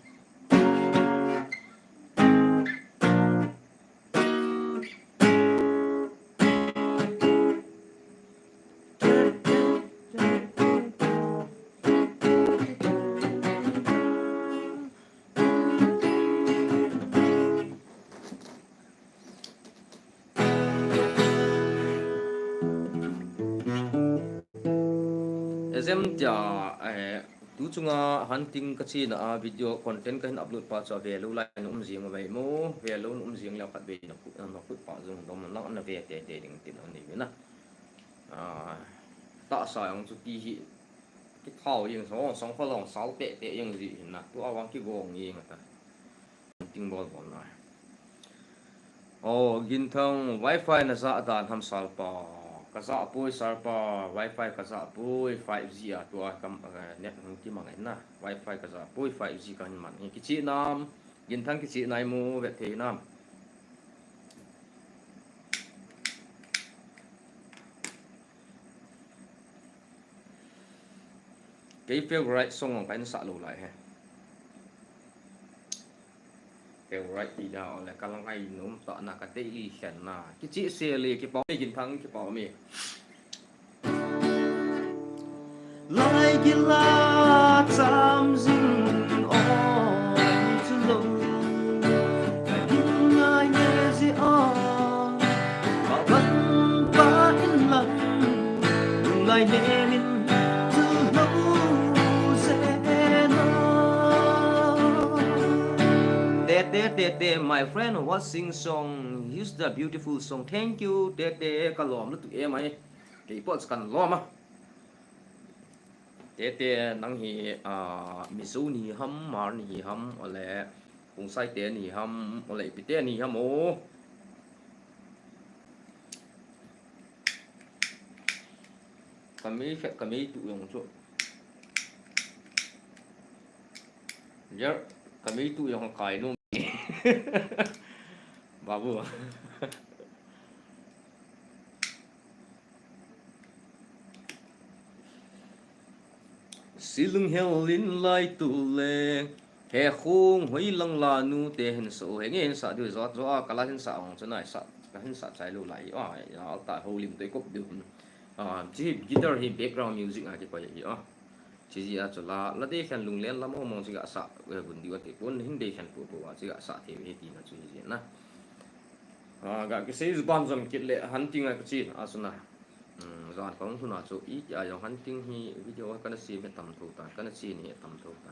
Sem tia, eh, tu chunga hunting ka chena a video content ka hin upload pa chu a ve lou lai na um jing a ve mo, ve lou na um jing leh khat ve na khut, na khut pa jong dom lang na ve tete ding tin ani ve na. Ah, tahsa jong chu ti hi kithau jeng so, song kho long sao tete jeng ji hin na. Tu a vang kigong jeng a ta. Ting bol bol na. Oh, Ginthang, wifi na ja dan ham salpa. Ka ja poi salpa, wifi ka ja poi, five G a tua kam, eh, net hung kimang na. Wifi ka ja poi, five G ka hin man. Kichi nam, Ginthang kichi nai mu, vet thei nam. Kei favorite song ka hin sa lou lai he. Favorite ti da ole ka la ngai nom ta na ka te i khen na. Kichi se le kipau me Ginthang kipau me. Lai kila cham jing o ai chu lo. Ka hin ngai ne ji o. Pa ban pa in lang. Lai ne min chu lo se na. Te, te, te, te, my friend, what sing song? Use the beautiful song. Thank you, te, te, ka lom lutuk em ai. Kei pots kan lom a. Tete nang hi, ah, Mizo ni ham, Hmar ni ham, ole, Khongsai te ni ham, ole, ipi te ni ham o. Ka mei khet, ka mei tu jong chu. Yer, ka mei tu jong kai nu. Babu. Silung hel in lai tu le. He khung hoi lang la nu te hin sa u. He nge hin sa diu jot jo a ka la hin sa ong chu nai sa. Ka hin sa chai lu lai. A, ya al ta ho lim te kop diu. A, chi guitar hi background music a ki pa hi a. Chi ji a chu la, la dei khen lunglen la mong mong chi ga sa, eh, gun diu a ti pon hin dei khen pu pu a chi ga sa thei ve ti na chu hi ji na. A, ga kisei ju ban jom kit le hunting a ka chi na, a su na. Hmm, jan kong su na chu i ti a jong hunting hi video a ka na si me tam tho ta, ka na chi ni tam tho ta.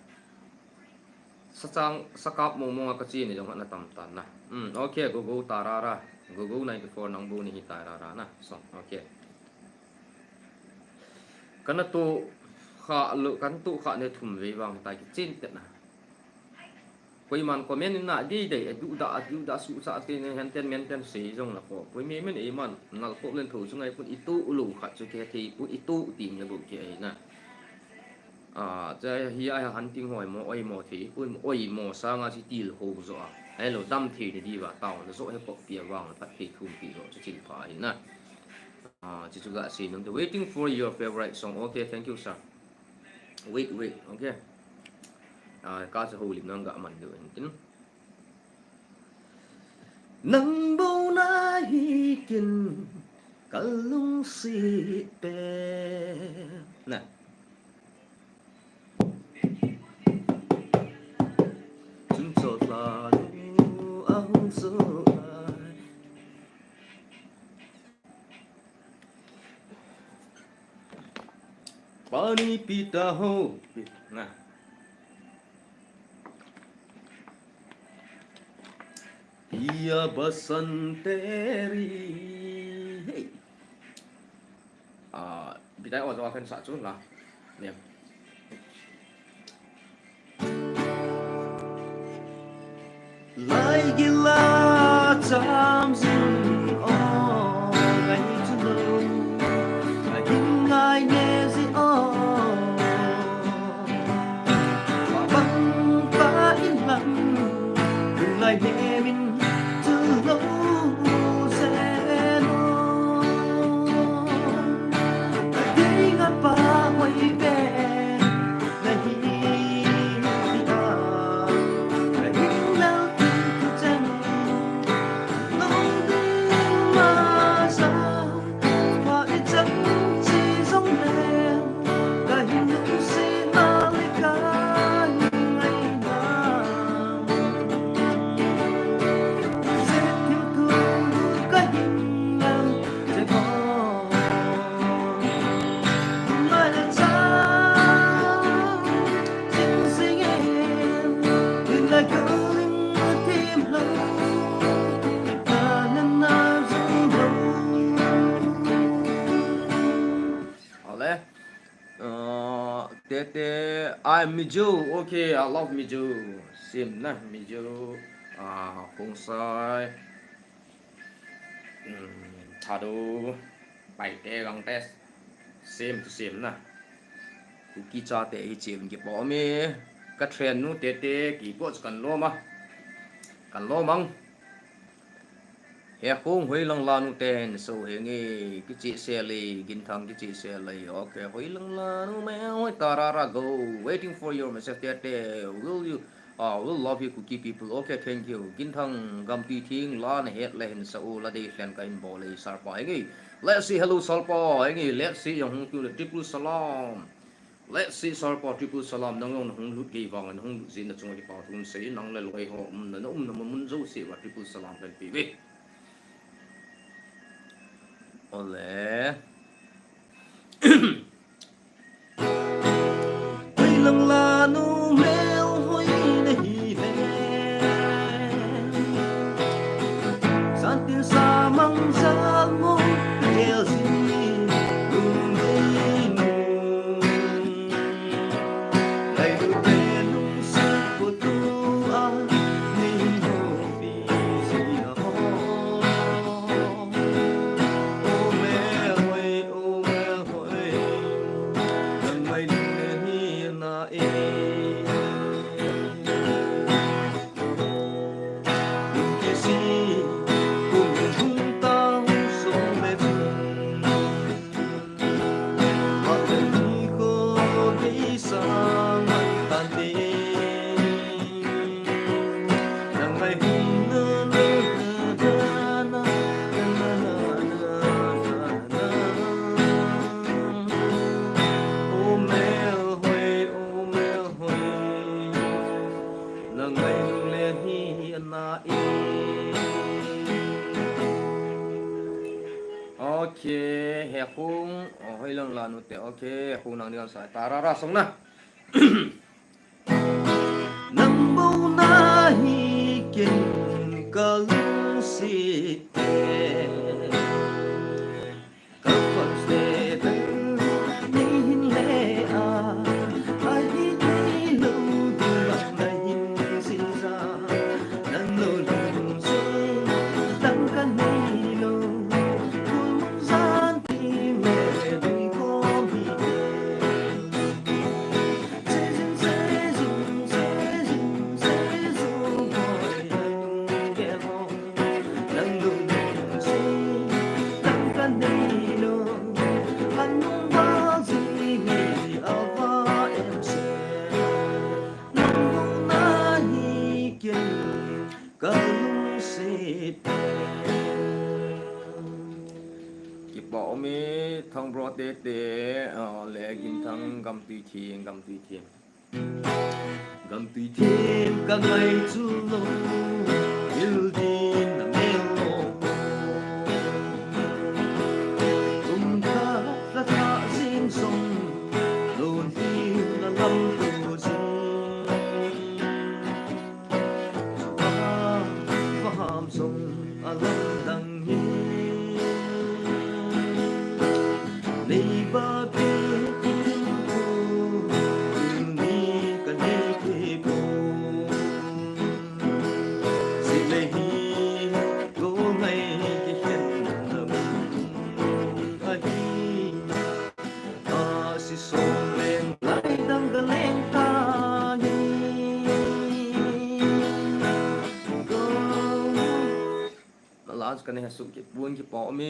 Sa chang, sa kap mong mong a ka chi ni jong na tam ta na. Hmm, okay, go go ta ra ra. Go go ninety four nang bu ni hi ta ra ra na. So, okay. Kana tu kha lo, kan tu kha ne thum vei vang ta ki chin te na. Koiman comment in na dei dei, a du da, a du da su sa te ne hen ten men ten sei jong la ko. Koi me men ei man, ngal ko len tho chu ngai pun i tu u lo khat chu ke thei pun i tu ti ne bu ke ei na. A, cha hi a hunting hoi mo, oi mo thei pun, oi mo sanga chi til ho jo a. Hello, dam thei ni di va, tao na jo he pok pi a vang, pat thei thum pi jo chu chin pha hi na. Ah, chi chu ga sei nom te. Waiting for your favorite song. Okay, thank you, sir. Wait, wait. Okay. Ah, ka sa ho lim nang ga man do hin tin. Nang bo na hi kin ka lungsit pe. Na. Chun chot la lu a hung so ai. Pani pita ho. Na. Piya basanteri. Hey. Ah, bidai o jawa kan sa chu la. Ne. Lai gila cham jing o ngai chu lo. Lai gin ngai ne ji o. Pa bang pa in lam. Lai ne min chu lo se no. Dei nga pa hoi pe. Na hi ni a. Na hi lal tu tu chang. Tete, I'm Mijo. Okay, I love Mijo. Sim na Mijo. Ah, Khongsai. Hmm, Thado. Paite Gangte. Sim to sim na. Kuki chate hi chim kipo mi. Ka train nu Tete keyboard kan lom a. Kan lom ang. He Khong, Hoilang lanu ten so henge, kichih sel e, Ginthang kichih sel e. Okay, Hoilang lanu me, hoi tarara go. Waiting for your message, Tete. Will you, ah, will love you, Kuki people. Okay, thank you. Ginthang Gamtui Thing la nahet le hin sa u, la dei hlen kahin bol e, Sarpa henge. Let's say hello, Sarpa henge. Let's say jong hung tu le triple salam. Let's say, Sarpa, triple salam, nang jong nahung lut gei vang, nahung lut jin na chunga kipa thu sei, nang le loi ho, um, na, na um na mun jouse uva triple salam kan pe ve. Ole. Hoilang lanu mel hoi nahi le. Santin samang salmo kel si lung dei nu. Lai lu te lung si ko tu a ni ho pi si na ho. O mel hoi, o mel hoi. Nang mai lung le ni na e. Okay, He Khong, oh, Hoilang lanu te, okay, He Khong nang ni kan sa, tarara song na. Nang bou nahi ken ka lungset e. Ka fat se dang ni hin le a, a hi nei lo ding bang na hin sin sa. Nang lo lungset dang ka nei lo, kul mun jan ti me dui ko mi te. Kipa um e, Thang bro te te, ah, le Ginthang Gamtui Thing, Gamtui Thing. Gamtui Thing ka ngai chu lo, il din na mel lo. Kum khat la tha jing song, lo din na lam tu jing. Chua, va ham song a lam dang hi. Nei ba pe in ko, il ni ka nei pe ko. Si le hi, ko ngai ki khen na mun a hi. A si song leng lai dang ka leng ta hi. Go. Last ka ne ha suk ki pun kipa um e,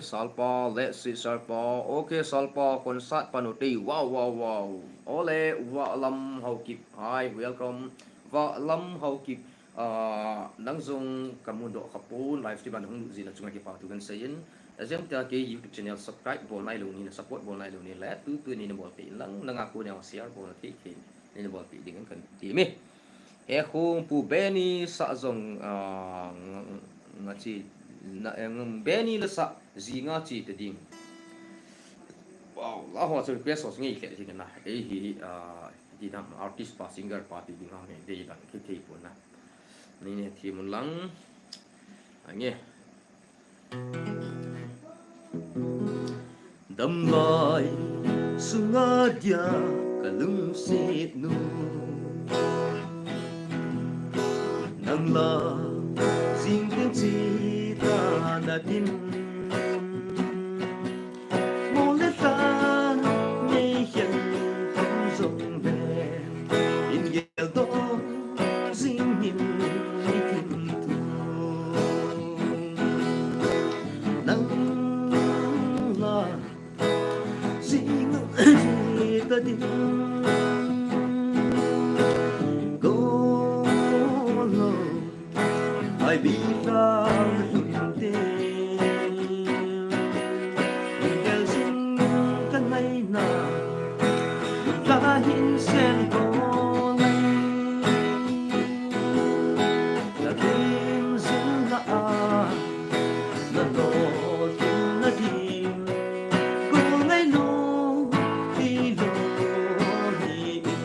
Salpa, let's see, Salpa. Okay, Salpa, concert pa nu te. Wow, wow, wow. Ole, Valam Haokip. Hi, welcome. Valam Haokip. Ah, nang jong ka mudoh kha pon, live stream a na hung lut jin na chunga kipa thu kan sei in. Ajeh chu kei YouTube channel subscribe bol nai lou ni, na support bol nai lou ni le, tu tu ni na bol pe in lang, nang a kon a share bol na thei thei ni na bol pe ding kan ti me. He Khong, Pu Benny sa jong, ah, nga, nga chi, na, eh, Benny la sa ji nga chi te ding. Wow, la ho chu request ho nge khe ji na. Ei hi, ah, Ti dam artist pa, singer pa ti ding a nge dei dan khe thei pon na. Ni ne thi mun lang. A nge. Damlai sunga dia Ka lungset nu, nang la jing teng chita na din, mo le ta nei hian thum jong le, in geldoh jing in i tin tu. Nang la jing ta din, go lo, ai bi ta lun te. Gel jing ka nai na, ka hin sen ko lai. Na kin jing la a, na lo kin na din. Ko ngai lo, ti lo ni in.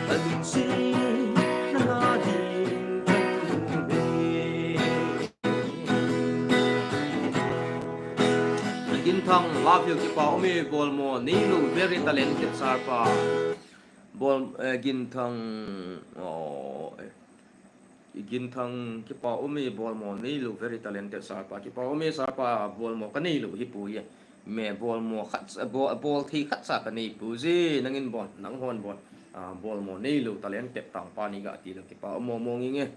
Ka lungset na na din ka lungset. Ginthang, love you, kipa um e, bolmo neilu, very talented, sir pa. Bol, eh, Ginthang, oh, eh. Ginthang, kipa um e, bolmo neilu, very talented, sir pa. Kipa um e, sir pa, bolmo ka neilu hi pu ye. Me bolmo khat, bol, bol thei khat cha ka nei pu ji, nangin bol, nang hon bol. Ah, bolmo neilu, talented tang pa ni ga ti lo, kipa um mo mo ngi nge.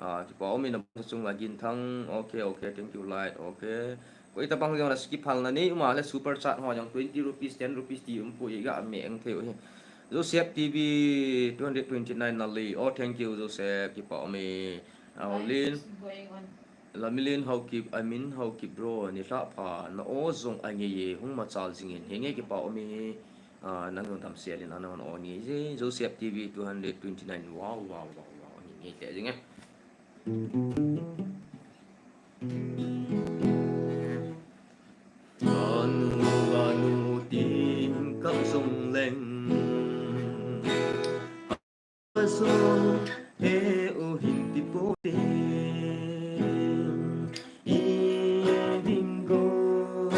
Ah, kipa um e, na bol chung la Ginthang. Okay, okay, thank you, light. Okay. Koi tabang jong la skip hal na nei um a le super chat ho jong twenty rupees, ten rupees ti um pu i ga me ang thei u hi. Joseph T V two hundred twenty-nine na le. Oh, thank you, Joseph. Kipa um e. Aulin. Lamilin Haokip, Amin Haokip bro, ni hla pha, na o jong a nge ye, hung machal jing in, henge kipa um e, ah, nang jong dam sia lin, a nang o nge ye, Joseph T V two hundred twenty-nine, wow, wow, wow, wow, nge nge te jing e. Anu, anu, tin kap jong leng. Pasal he u hin ti po te. I ding go,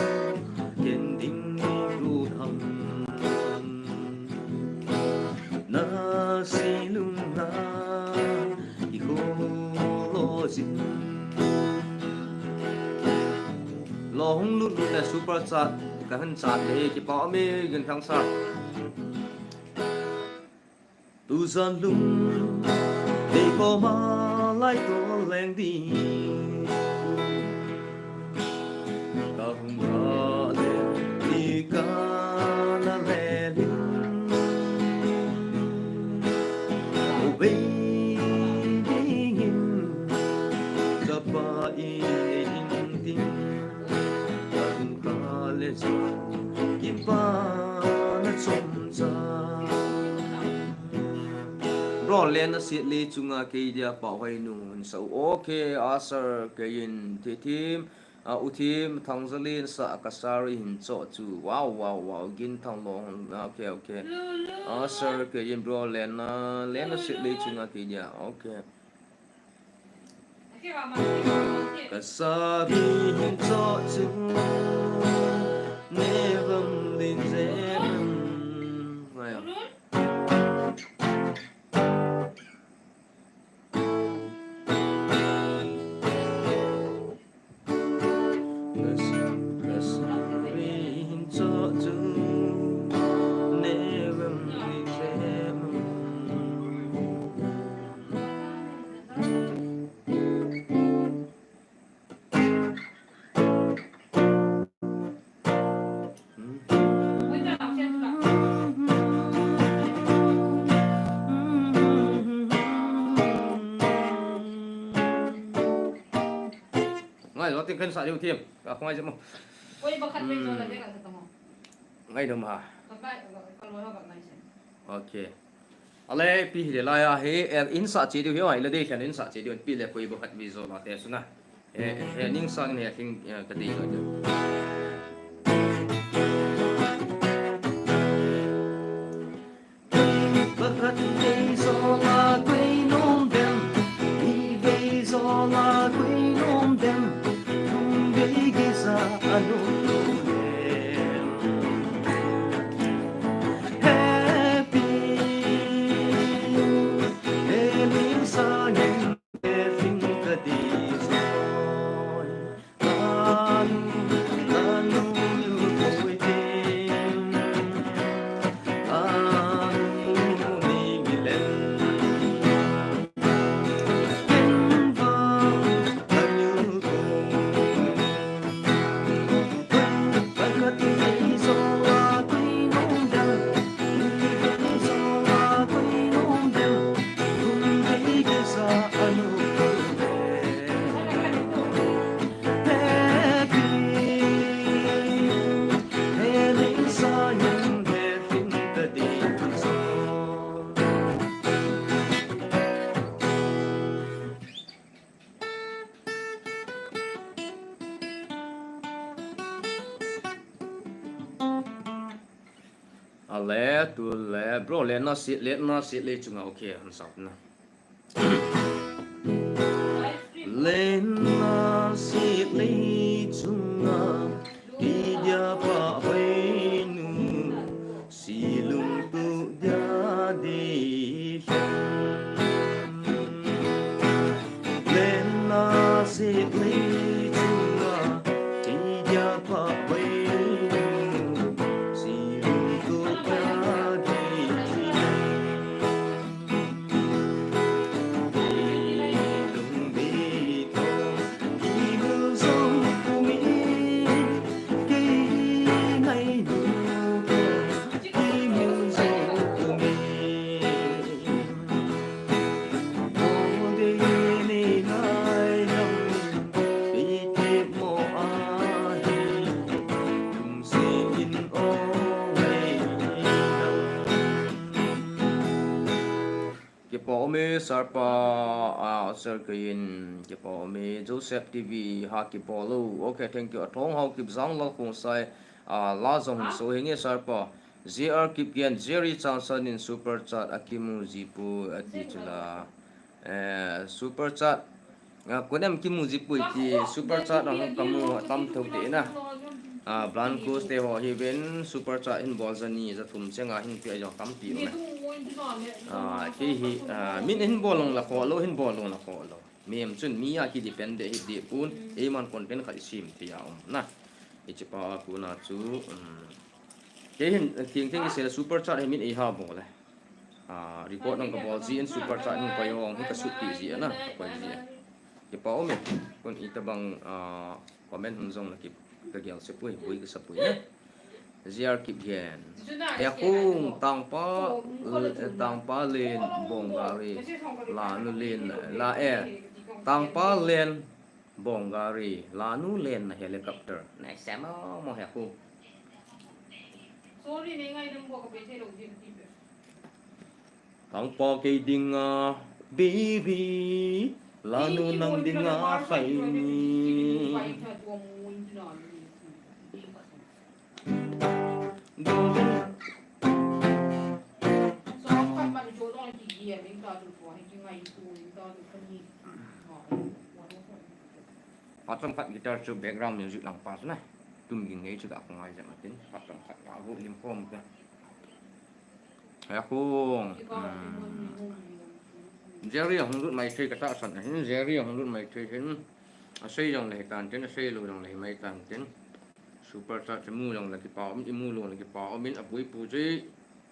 ken ding go tham. Na si lung na, i ko lo jin. Lo hung lut lut le super chat, ka han chat le kipa um e Ginthang sir. Tu jan lung, te ko ma lai to leng di. Ka hung ka le, ni ka na le lin. Mo vei ding in, ka pa i ne in tin. Ka hung ka le sa, kipa na chom sa. Bro, Len a Sitley chunga kei dia pa hoi nu hin sa u. Okay, Asar kei in ti thim. Ah, u thim, Thangzalin sa ka sari hin cho chu. Wow, wow, wow. Ginthang long. Okay, okay. Asar kei in bro, Len a, Len a Sitley chunga kei dia. Okay. Ka sari hin cho chu. Nevam din je. Ngai a. Ngai lo, tin kan sa diu thim. Ka khong ai jemo. Koi bakhat mai jo la de ka ta mo. Ngai dum ha. Ka ba, ka lo ha ba ngai sen. Okay. Ale pi hi le lai a hi, eh, in sa che diu hi, ai le dei khan in sa che diu, pi le koi bakhat mi jo la te suna. Eh, eh, ning sang ne thing, eh, ka dei lo diu. Bakhat vei jo la koi nom dem, ni vei jo la koi nom dem, thum vei gei sa a nom dem. He Ale, tule, bro, lenna si, lenna si le chunga, okay, han sap na. Lenna si le chunga, ki dia pa hoi nu, si lung tu dia di. Lenna si le chunga, ki dia pa hoi nu, si lung tu dia di. Kipa ome, Sarpa, ah, Sir Kayin, kipa ome, Joseph T V, ha kipa lo. Okay, thank you. Athong hao kip jang la khong sai, ah, la jong so hinge, Sarpa. J R Kipgen, Jerry Chanson in super chat a kimu ji pu ati chula. Eh, super chat. Ah, kunem kimu ji pui ti super chat ang kamu tam thou te na. Ah, Blancos te ho hi ven super chat hin bol ja ni ja thum chenga hin pi a jong tampi um. Ah, ki hi, ah, min hin bol long la kho lo, hin bol long la kho lo. Mem chun mi a ki depend de hi de pun, eiman content khat i sim thei a um na. Hiche pa a kona chu, um, kei hin, thing thing i se super chat hi min ei ha bol le. Ah, record nang ka bol ji in super chat nang koi hong hi ka sut pi ji a na, ka koi ji a. Kipa ome, kon itabang, ah, comment hung jong la ki ka gel se pui, pui ka sa pui na. J R Kipgen. He kung tangpa, tangpa len bong gari. La nu len, la e. Tangpa len bong gari. La nu len na helicopter. Na se mo mo he kung. Sorry, ne ngai dang bo ka pe te lo din ti pe. Tangpa kei dinga baby, la nu nang dinga khaini. Phat chomkhat guitar chu background music lang pa chu na. Tum ging ngei chu ka ngai jam atin. Phat chomkhat ka hu lim khom ka. He khu, um, Jerry a hung lut mai thei ka tahsan ahin, Jerry a hung lut mai thei hin, a sei jong le hi tan tin, a sei lo jong le hi mai tan tin. Super chat chu mu jong le kipa um, i mu lo le kipa um in a pui pu chi,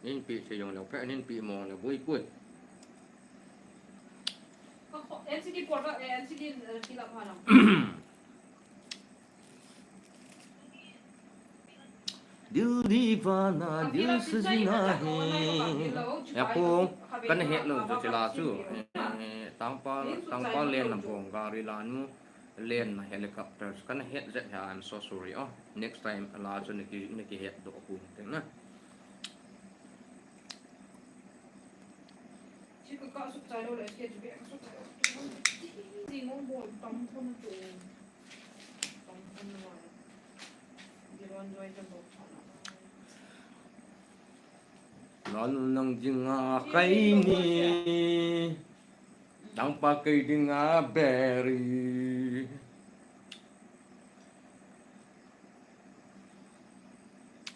nin pi thei jong le phe, nin pi mong le pui pui. N C D por, eh, N C D, eh, kilap ha lang. Dil divana, dil sajna hai. Ya kong, kana het lou chu chila chu. Eh, tangpa, tangpa len na bong gari la nu, len na helicopter. Kana het jep ha, I'm so sorry. Oh, next time la chu naki, naki het doh kong teng na. Chi ka ka suk chai lou le, chi ka chu be ka suk chai lou. Ti ngong bol tam thon tu. Tam thon na. Di ron joy jam bol. Lal nang dinga kaini. Tangpa kei dinga beri.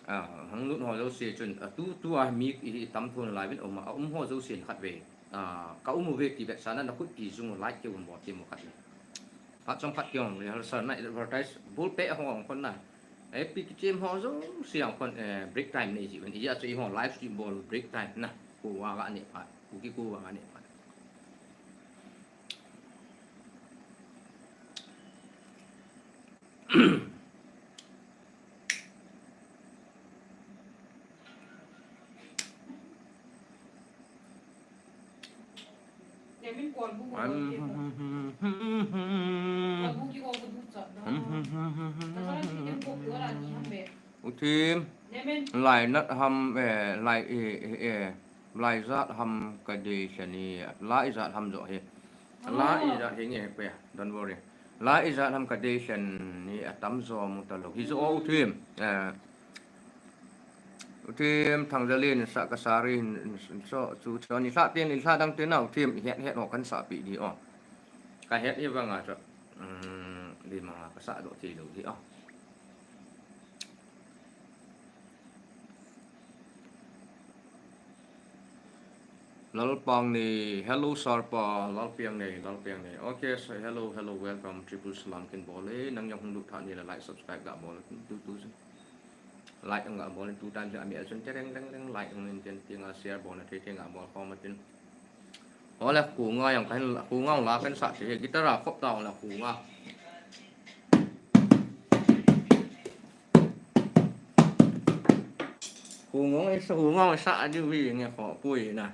Ah, hang lut ho jouse chun, ah, tu, tu a mi i, i tam thon lai vin um a, um ho jouse khat ve. Ah, ka um ve ti vetsahna na khut ti jung like keu bol ti mo khat. Phat chomkhat keu rehearsal na advertise bul pe ho ang kon na. Eh, pi ki chem ho jouse ang kon, eh, break time nei ji vin. Ija chu i ho live stream bol break time na. Ko wa ga ne phat. Ko ki ko wa ga ne phat. U Thim, lai nat ham, eh, lai, eh, eh, eh. Lai jat ham ka dei sani, lai jat ham jo hi. Lai jat hi nge pe, don't worry. Lai jat ham ka dei sani atam jo mu ta lo. Hi jo u thim. Eh, u Team Thangjalin sa ka sari in, in, in so chu chu ni sa tin, in sa dang tin nau team het het ho kan sa pi di o. Ka het hi vang a chu. Um, di ma ka sa do ti do di o. Lalpang ni, hello Sarpa, Lalpiang ni, Lalpiang ni. Okay, so hello, hello, welcome, triple salam kin bol e, nang jong hung lut tha ni le like, subscribe ga bol, tu tu. Like ang ga bol, tu tan le ami a chun tereng reng reng, like ang in ten ting a share bol na thei ting a bol ko ma tin. Ole, khunga jong kahin, khunga la kan sa che, guitar a khop ta ole khunga. Khunga sa, khunga sa a di wi nge kho pui na.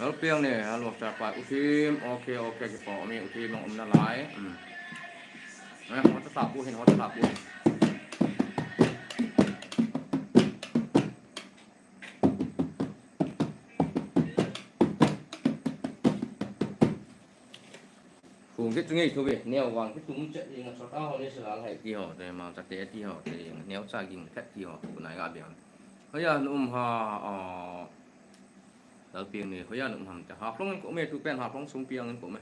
Lalpiang ni, hello, Sarpa, u team, okay, okay, kipa mi, u team, um na lai. Hmm. Eh, ho ta sa pu hin, ho ta sa pu hin. Khung kit chu ngei thu ve, neo vang kit tum chet ding a chota ho ni sila lai ti ho, te ma cha te ti ho, te neo cha ging khat ti ho, tu nai ga biang. Hoiya na um ham, a, Lalpiang ni, hoiya na um ham te. Haflong in ko me, tu pen Haflong sung piang in ko me.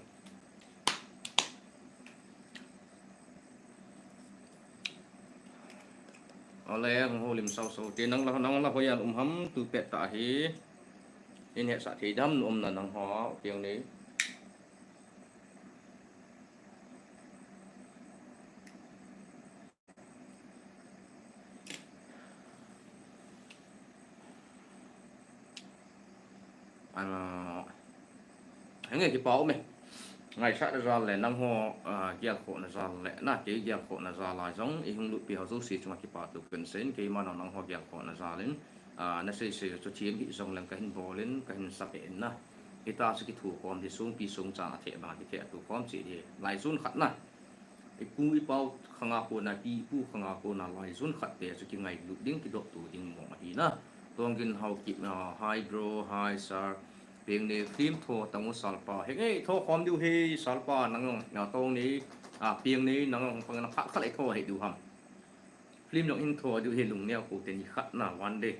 Ale, hung holim sau sau. Te nang la, nang la hoiya na um ham, tu pet ta hi. In hesa thei dam na um na nang ho, piang ni. Ano, henge kipa um e. Ngaisah na jal le, nang ho, ah, gelkhoh na jal le, na kei gelkhoh na jal a jong, i hung lutpi ho jouse chunga kipa thu kan sei in, keima nang, nang ho gelkhoh na jal in, ah, na sei sei chu thiam hih jong leng kahin bol in, kahin sap e in na. Hita chu kithukhom di sungpi sungchang a theh bang a kitheh a thukhom cheh di. Lai jun khat na. I pu i pau khanga kona, pi i pu khanga kona lai jun khat te chu kingailut ding, kidoh tu ding mong ahi na. Tongin Haokip, ah, hi bro, hi sir. Piang ni film tho tang u Sarpa. Henge, tho khom diu hi Sarpa nang jong, na tong ni, ah, piang ni nang jong pang na khat khat le tho hi diu ham. Film jong in tho diu hi lungneo ko te ni khat na one day.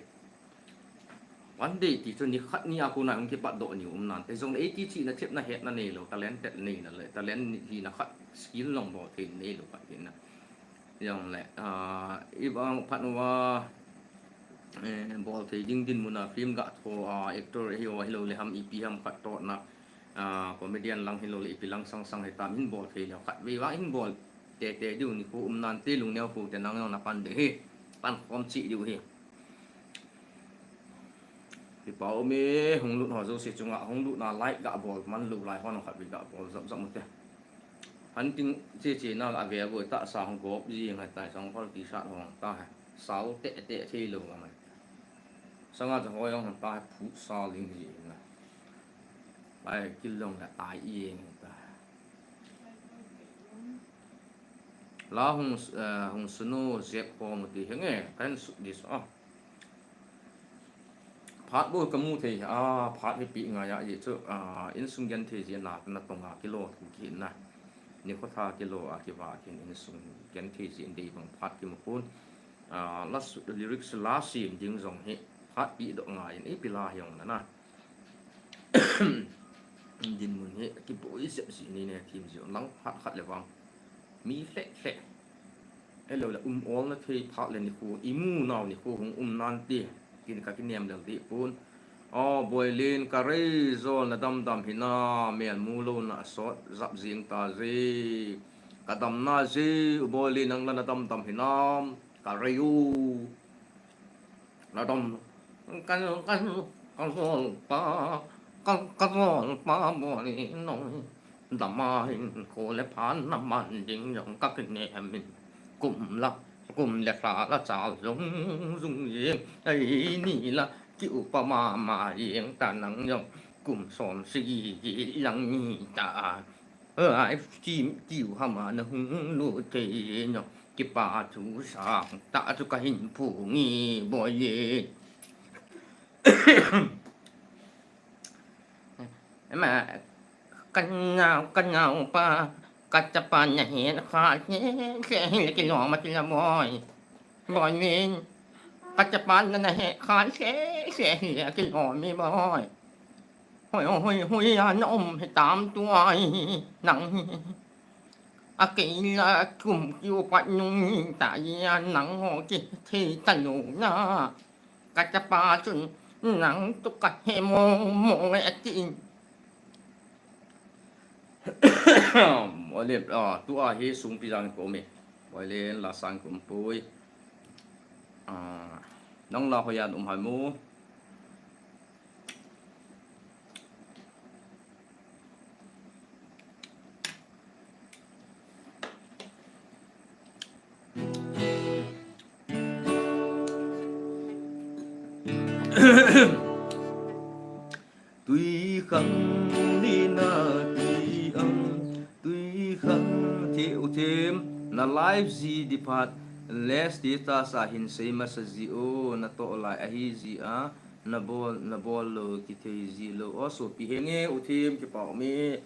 One day ti chu ni khat ni a kona hung kipat doh ni um nan te jong le, eiti chihna thepna hetna nei lo, talent tet nei na le, talent hi na khat skill long bol thei nei lo khat hin na. Jong le, ah, i bang phat uva, eh, bol thei ding dinmun a film ga tho a, actor hi o hi lo le ham ipi ham khat totna, ah, comedian lang hi lo le ipi lang sang sang hi tam hin bol thei lo khat vei vang hin bol te te diu ni ko um nan te lungneo ko te nang jong na pan de hi. Pan khom cheh diu hi. Kipa um e, hung lut ho jouse chunga, hung lut na like ga bol, man lou lai hon khat vei ga bol, jap jap mute. Hunting che che na la ve boi ta sa hung gop ji ngai tai sang kol ti sa hong ta hai. Sau te te thei lou ngai. Sanga cha hoi hong ta hai phu sa ling ji na. Lai kil long la tai i ngai ta. La hung, eh, hung sunu zep khom ti henge, kan su dis a. Phat bou kamu thei a, phat hi pi ngai a, i chu, a, insung genthei ji na, na tonga kilo thu ki na. Ni kho tha kilo a kiva kin insung genthei ji dei bang phat kimu pon. A, la su, lyrics la sim ding jong hi phat pi doh ngai in ipi la hi jong na na. Dinmun hi kiboi jep ji ni ne thim ji lang phat khat le vang. Mi hle hle. Hello le um ol na thei phat le ni khu, i mu nau ni khu hung um nan ti. Kin ka kinem lel di pon. O, Boilin ka rei jol na dam dam hi na, mel mu lou na sot jap jing ta ji. Ka dam na ji, u Boilin nang la na dam dam hi na, ka rei u. Na dam, ka, ka, ka jol pa, ka, ka jol pa Boilin noi. Dam a hin kho le phan na man ding jong ka kinem in. Kum la, kum le sa la chal jung jung jing. Ei ni la, ki upa mama jing ta nang jong. Kum som sagi lang ni ta. Ai, chim tiu hama na hung lut thei jong. Kipa thu sang ta chu ka hin phu nge Boilin. Ema, ka ngau, ka ngau pa, Ka chapa na het kha se se hi le kilom a ti la boi. Boi min. Ka chapa na na het kha se se hi le kilom e boi. Hoi hoi hoi a na um hi tam tu ai nang hi. A kei la kum kiu pat nung hi ta ya nang ho kithei ta lou na. Ka chapa chun nang tu ka he mong mong e a ti. Ole, ah, tua hi sungpi jang ko me. Ole, la sang kum pui. Ah, nang la hoiya um hai mo. Tui khang ni na ti ang, tui khang the u them, na live ji di phat, le status a hin sei masa ji o, na to lai ahi ji a, na bol, na bol lo kithei ji lo, o sopi henge u them kipa um e.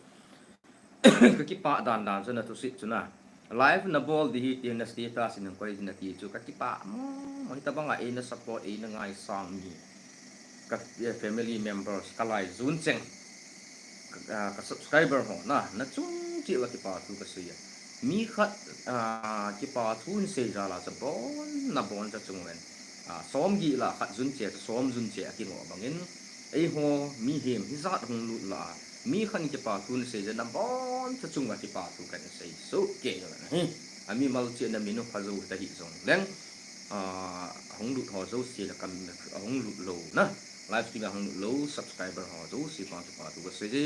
Ka kipah dan dan chu na thusit chu na. Live na bol di hi ti na status in koi na ti chu ka kipah mo, mo hitabang a ei na support ei na ngaisang mi. Ka, eh, family members ka lai jun cheng. Ka, ah, ka subscriber ho na, na chung chi la kipa thu ka sei a. Mi khat, ah, kipa thu in sei ja la cha bon, na bon cha chung len. Ah, som gi la khat jun che, som jun che a kingo bangin. Ei ho, mi hem hi jat hung lut la. Mi khan kipa thu na sei jeh a bon cha chung va kipa thu kan sei so ke la hi. A mi mal che na mi nu pha zo ta hi jong leng. Ah, hung lut ho zo si la kam hung lut lo na. Live stream hung lut lo subscriber ho zo si pa kipa thu ka sei je.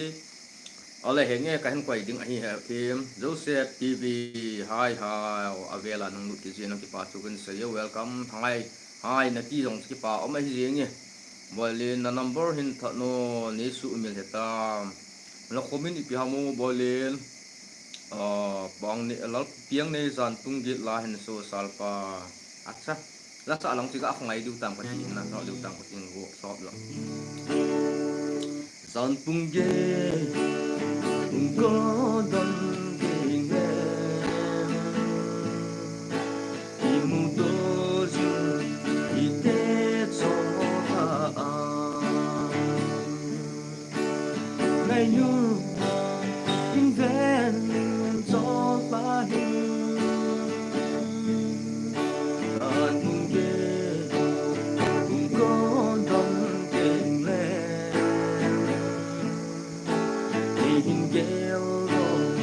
Ole henge ka hin koi ding ahi he phim Joseph T V hi hi a vela nung lut ki jeh a kipa thu kan sei je welcome hi. Hi, na ti jong kipa um ahi jenge. Boilin na number hin tha no, ni su mil heta. Na comment ipi ham o Boilin. Ah, bang ni lal piang nei jan tung git la hin so sal pa. Acha. La sa lang chi ga khangai diu tang pa ti na, no diu tang pa ting go sop lo. Zan pung ge, pung ko don ding le. I mu do ju, i te cho ta a. Ngai nu, in ven cho pa hi. Zan pung ge, pung ko don ding le. Ihin gel dong,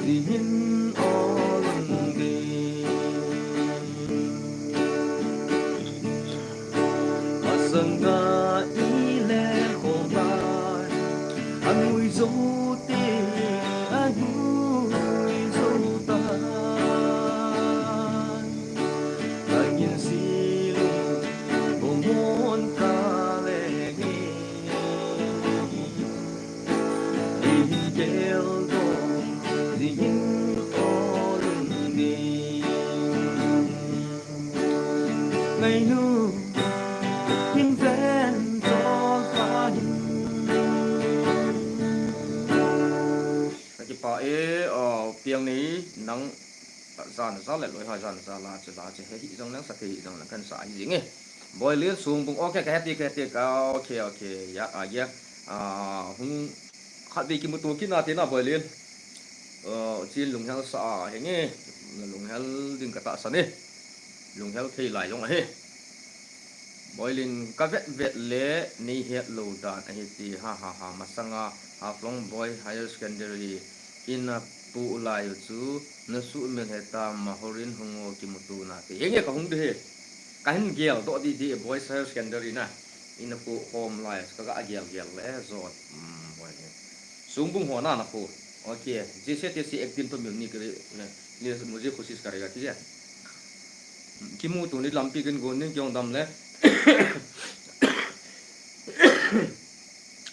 ihin olung ding. Asanga ile khobai, anui zo te, anui zo tai. Angin silu, bomon kale ngi. Ihin gel dong, ihin olung ding. Ngai nu, hin ven tol pa hin. Ka kipa e, o, piang nei nang jan ja le loi ha jan ja la chu la chu he hi jong lang sa the hi jong lang kan sa hi jing e. Boilin sung bung okay ka heti ka heti ka okay okay ya a ya. A hung khat vei kimuto kit na te na Boilin. O, chin lunghel sa a henge. Lunghel ding ka tahsan e. Lunghel thei lai jong ahi. Boilin ka vet vet le nei het lo dan ahi ti ha ha ha masanga Haflong Boy Higher Secondary in a pu lai u chu na su mil heta Mahorin hung o kimuto na te. Henge ka hung de he. Ka hin gel do di di Boys Higher Secondary na. In a pu home lai ka ga gel gel le zo. Hmm, Boilin. Sungbung ho na na khu. Okay. J C T C acting to mil ni kare. Ni mujhe koshish karega, theek hai? Kimuto ni lampi kin gon ning kyong dam le.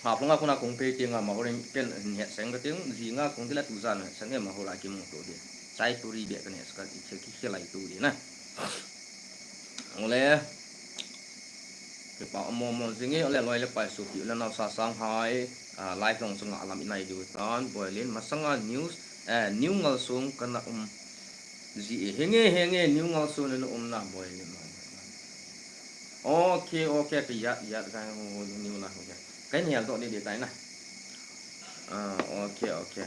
Haflong a kona kong pe ti nga Mahorin pen het seng ka ting ji nga kong ti la tu jan het seng e Mahor a kimuto di. Chai puri be ka ne ska ki ki lai tu di na. Ole. Kipa mo mo jing e, ole loi le pai sopi, ole nau sa sang hai, ah, live long sunga alam inai diu tan, Boilin, masanga news, Eh, New Ngalsong kana um. Ji e, henge, henge, New Ngalsong na um na boy ni ma. Okay, okay, ka ya, ya, ka ho, ho, New la, okay. Ka ni ya do ni de tai na. Ah, okay, okay.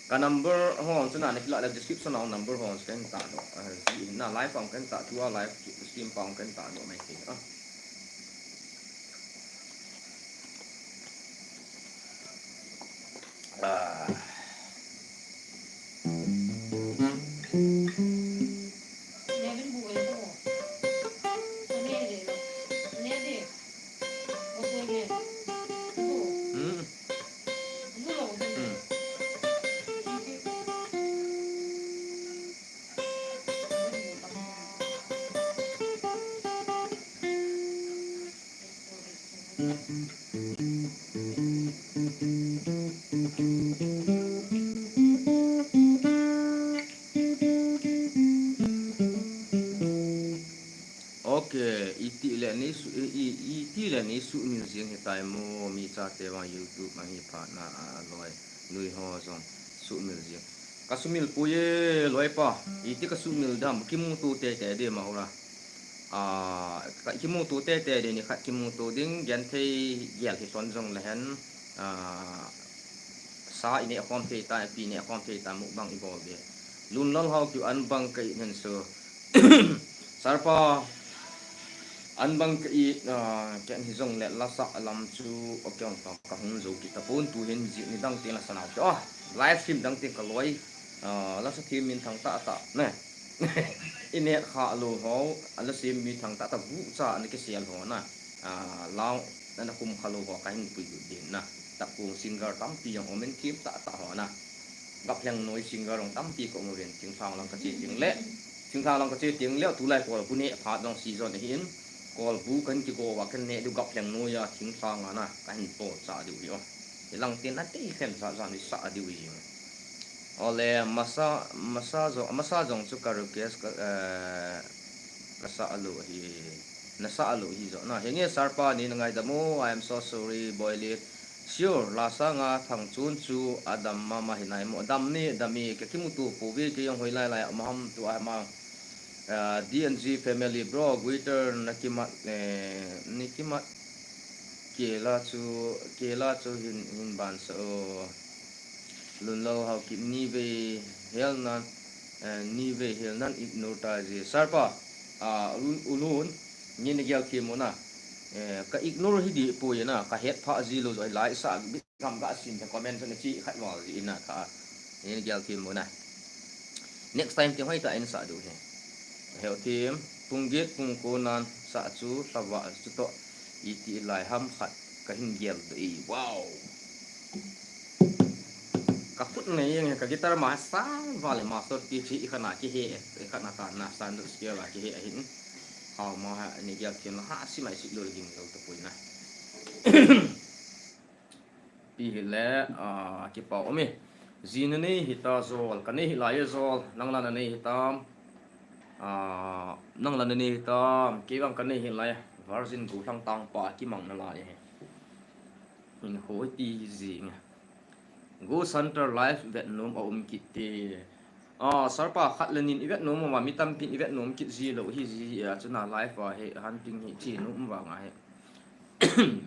Ka number ho, chu na, ni la description na number ho, kan ta do. Ah, ji na live ang kan ta, tu a live stream pa ang kan ta do mai ke. Ah. Okay, iti le nei su, i, i, iti le nei sumil jing hitai mo, mi chate vang YouTube a hi phat na a loi, nui ho jong sumil jing. Ka sumil poi e, loi pa, iti ka sumil dam, kimuto teitei de ma ura. Ah, ka kimuto teitei de ni khat kimuto ding, genthei gel hi son jong le hen, ah, sa i neh khom thei ta, pi neh khom thei ta, mukbang i bol de. Lunlal Haokip an bang ka it hen so. Sarpa, an bang ka it, ah, ken hi jong le lasa lam chu, okay, ka, ka hung jo kit tapon tu hin ji ni dang tin lasa nau. Ah, live stream dang tin ka loi, ah, lasa thim min thang ta ta, ne. I neh kha lo ho, a lasa min thang ta ta bu cha na kisel ho na. Ah, lau, na na kum kha lo ho ka hin pui lut din na. Tapung singer tampi jong um in thim ta ta ho na. Gaplheng noi singer jong tampi ka um uvin, Thingthang lang ka che teng le. Thingthang lang ka che teng le, tulai Kolbu neh phat jong season ahi in. Kolbu kan kigo uva kan neh diu Gaplheng noi a Thingthang a na, ka hin bol cha diu hi o. Hi lang tin a tei khen cha cha ni sa diu hi. Ole, masa, masa jong, masa jong chu ka request ka, eh, ka sa lo hi. Na sa lo hi jo. Na, henge Sarpa ni na ngaidam o, I am so sorry, boy le. Sure, la sanga thang chun chu a dam mama hi nai mo. Dam ni, dam mi, ka kimuto pouve, kei jong hoi lai lai a um ham tua ma. Ah, D N G family, bro, guitar na kimat, eh, ni kimat. Kela chu, kela chu hin, hin ban sa o. Lunlal Haokip ni vei hel nan, eh, ni vei hel nan ignore ta ji. Sarpa, ah, ulun, ulun, ni na gel thim mo na. Eh, ka ignore hi di poi na, ka het pha ji lo jo lai sa, bit gam ga sin the comment na chi khat mo ji na ka. Ni na gel thim mo na. Next time ti hoi ta in sa diu hi. Heu thim, pung get, pung ko nan sa chu, lava chu to, iti lai ham khat, ka hin gel do i. Wow! Ka khut nei jeng, ka guitar ma sang vale master key chi i khana kihe, i khana ta na standard scale a kihe ahin. Hao ma ha ni gel thim la ha si mai si lo ging lo ta poi na. Pi hi le, ah, kipa um e. Ji na nei hi ta jol, ka nei hi lai jol, nang la na nei hi ta. Ah, nang la na nei hi ta, kei vang ka nei hi lai. Virgin gu thlang tang pa kimang na lai he. Hin ho ti jing. Go Center live vet nom a um kit te. Ah, Sarpa khat le nin i vet nom a, mi tampin i vet nom kit ji lo hi ji a, chuna live a he hunting hi chi nom vang a he.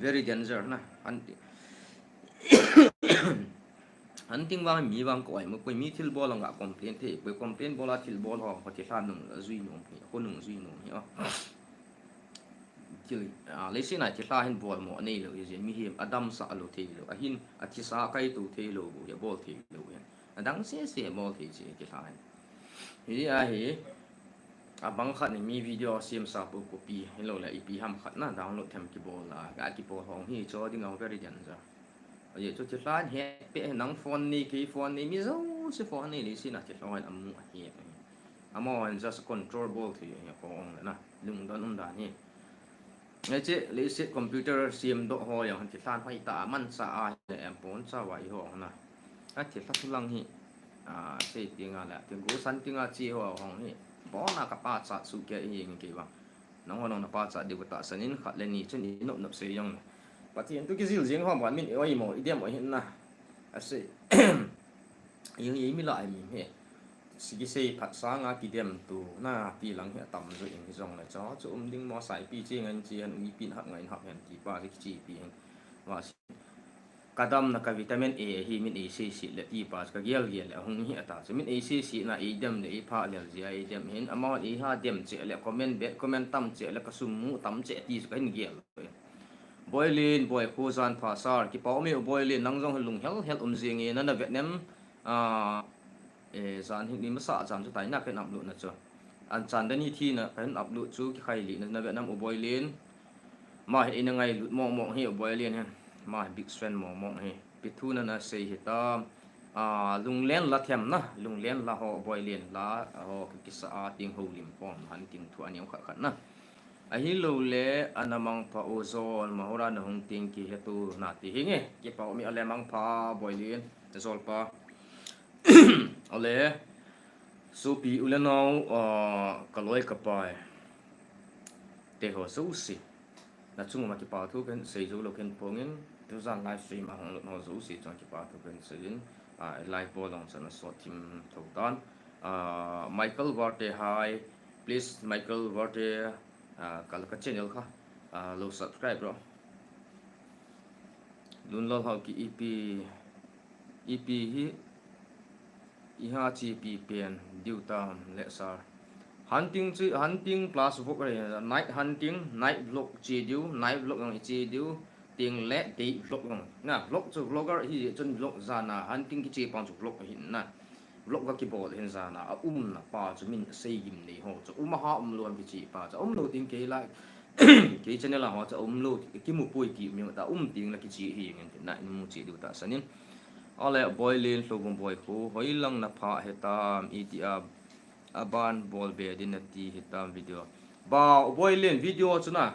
Very danger na. Hunting. Hunting vang mi vang ko ai mo koi mi thil bol ang a complain thei, koi complain bol a thil bol ho, ho thil hlan nung jui nom hi, ko nung jui nom hi, oh. Thil, ah, leiset a thil hla hin bol mo nei lo hi jin, mihem a damsah lo thei lo, a hin, a thisa kai to thei lo, hi bol thei lo hin. A dang sese bol thei chi thil hla hin. Hi a hi, a bang khat ni mi video sem sa po copy, hi lo le ipi ham khat na download them kibol la, ka kibol hong hi cho ding a very danger. Ahi chu thil hla hin het pe nang phone ni, kei phone ni, mi jouse phone ni, leiset a thil hla hin amu a het. Amahon just control bol thei hi a ko ong le na, lungdon um dan hi. Hiche leiset computer sem doh ho jong thil hla hoi ta a mansa a hi em pon cha va i ho na. A thil hla thu lang hi, a, sei ti nga le, ti gu san ti nga chi ho hong hi. Bon a ka pachat su ke hi nge kei vang. Nang ho nang na pachat diu ka tahsan in khat le ni chun i nop nop sei jong. Pathen tu kijil jing ho ba min i oi mo, i dem oi hin na. Asei. Ei, ei mi lah ei mi he. Sigi sei phat sanga kidem tu na ti lang hi atam jo in hi jong le cho chu um ding mo, saipi chi ngan chi han, uipi in hap ngai in hap hen ti pa chi kichi pi hen. Wa si. Ka damna ka vitamin A hi min ei sei si le ti pa chu ka gel gel le ahung hi ata chu. Min ei sei si na ei dem le ei pha lel jia ei dem hin. Amahon ei ha dem che le comment, bad comment tam che le ka sum mu tam che ti chu ka hin gel. Boilin, Boikhu jan pha sir. Kipa um e u Boilin, nang jong hi lunghel hel um jing e, na na vet nem. Ah, eh, jan hi ni masa jan chu tai na ka hin upload na chu. An chan da ni thi na ka hin upload chu kikhai li na, na vet nam u Boilin. Ma hi ina ngailut mong mong hi u Boilin hi. Ma hi big fan mong mong hi. Pi thu na na sei hi ta. Ah, lunglen la them na, lunglen la ho Boilin la ho kisa a ting ho lim pom han ting thu ani khat khat na. Ahilou le, ana mangpha u Zol, Mahura na hung ting kihe tu na ti hi nge. Kipa um e, ale mangpha, Boilin, Zol pa. Ale, sopi u le nao, ah, ka loi ka pai. Te ho jouse. Na chung ma kipa thu ka hin sei jou lou ka hin phong in, tu jan live stream a hung lut ho jouse chung kipa thu ka hin sei in, ah, live bol long chan a sot thim tho tan. Ah, Michael Varte, hi. Please, Michael Varte, ah, ka, ka channel kha, ah, lo subscribe ro. Lunlal Haokip, ipi, ipi hi, iha chi pi pen diu tam le sir. Hunting chi, hunting plus vlog re, night hunting, night vlog chi diu, night vlog jong i chi diu, ting le day vlog jong. Na, vlog chu vlogger hi chun vlog jana, hunting kichi pang chu vlog hi na. Vlog ka kibol hin jana, a umna pa chu min sei gim nei ho chu. Um a ha um lou am kichi pa chu. Um lou ding kei lai, kei channel a ho chu um lou, kimu poi ti mi ta um ding la kichi hi ngen tin na, in mu chi diu ta sanin. Ale Boilin, Lhouvum Boikhu, hoilang na pha he tam, iti a, aban bol be din na ti he tam video. Ba, Boilin, video chu na,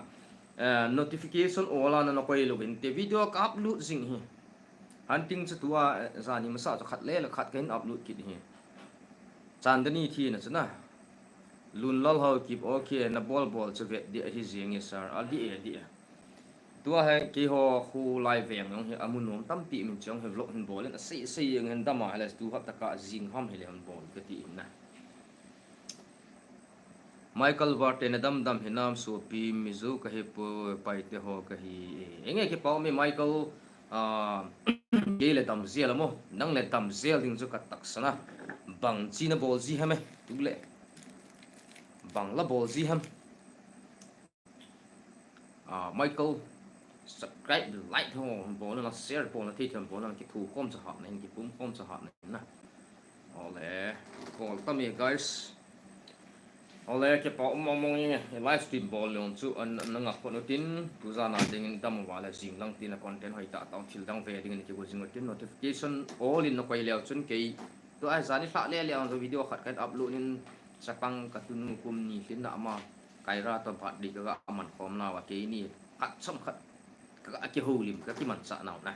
eh, notification all a na na koi lou vin te video ka upload jing hi. Hunting chu tua, eh, jan hi masa chu khat le le khat ka hin upload kit hi. Chandani thi na chu na. Lunlal Haokip, okay, na bol bol chu vet di ahi jing e sir. A di e, di e. Tua hi keiho khu lai veng jong hi amu nom tampi min chong hi vlog hin bol in asei sei jeng hin dam a hi le tu hapta ka jing ham hi le hin bol ka ti hin na. Michael Varte, na dam dam hinam sopi, Mizo ka hi poi, Paite ho ka hi e. Enge kipa um e Michael, ah, kei le dam jel a mo, nang le dam jel ding chu ka taksan a. Bang chi na bol ji ham e, tu le. Bang la bol ji ham. Ah, Michael, subscribe, like ho, bol na, share bol na, thei thei bol na, kithu khom cha hat na hin, kipum khom cha hat na hin na. Ole, bol tam e, guys. Ole, kipa um mong mong e, live stream bol le chu an, an nga khon utin, tu jana ding in dam uva le jing lang tin a content hoi tah tah thil dang ve ding in kigo jing utin, notification all in na koi leu chun kei, tu a jani hla le le ang video khat kan upload in chapang ka tunu kum ni hlin na ama Kaira to birthday ka ga man khom nau a keini khat chom khat ka ga kihoulim ka kimanchah nau na.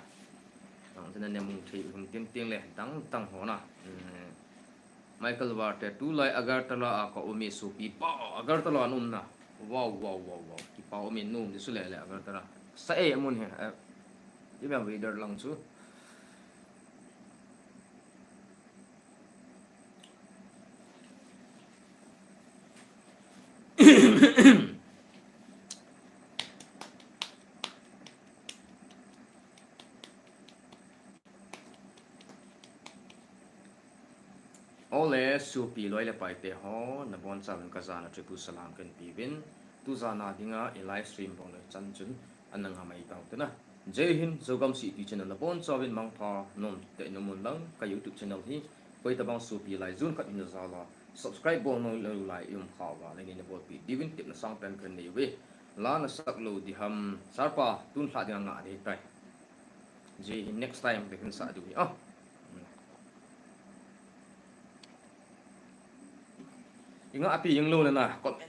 Nang chun na mu thei u hin tin tin le dang dang ho na. Hmm. Michael Varte, tulai Agartala a ka um e sopi, ba Agartala na um na. Wow, wow, wow, wow. Kipa um e, nom di su le le Agartala. Sa e mun he. Eh, di ba weather lang chu. Ole, sopi loi le paite ho, na bonchauvin ka jana triple salam kan pe uvin. Tu jana dinga i live stream bol le chan chun ana nga mai tau te na. Jai Hind, Zogam City channel na bonchauvin mangpha, nom tei nom un lang, ka YouTube channel hi koi tabang sopi lai jun khat hin jal a subscribe bol nom lou lai i um khauva le ni na bolpi diuvin tepna sangpen kan nei uve. La na sak lou di ham, sir pa, tun lha dinga nga di tai. Jai Hind, next time te kan sa diu hi a. I nga api jing lou le na, comment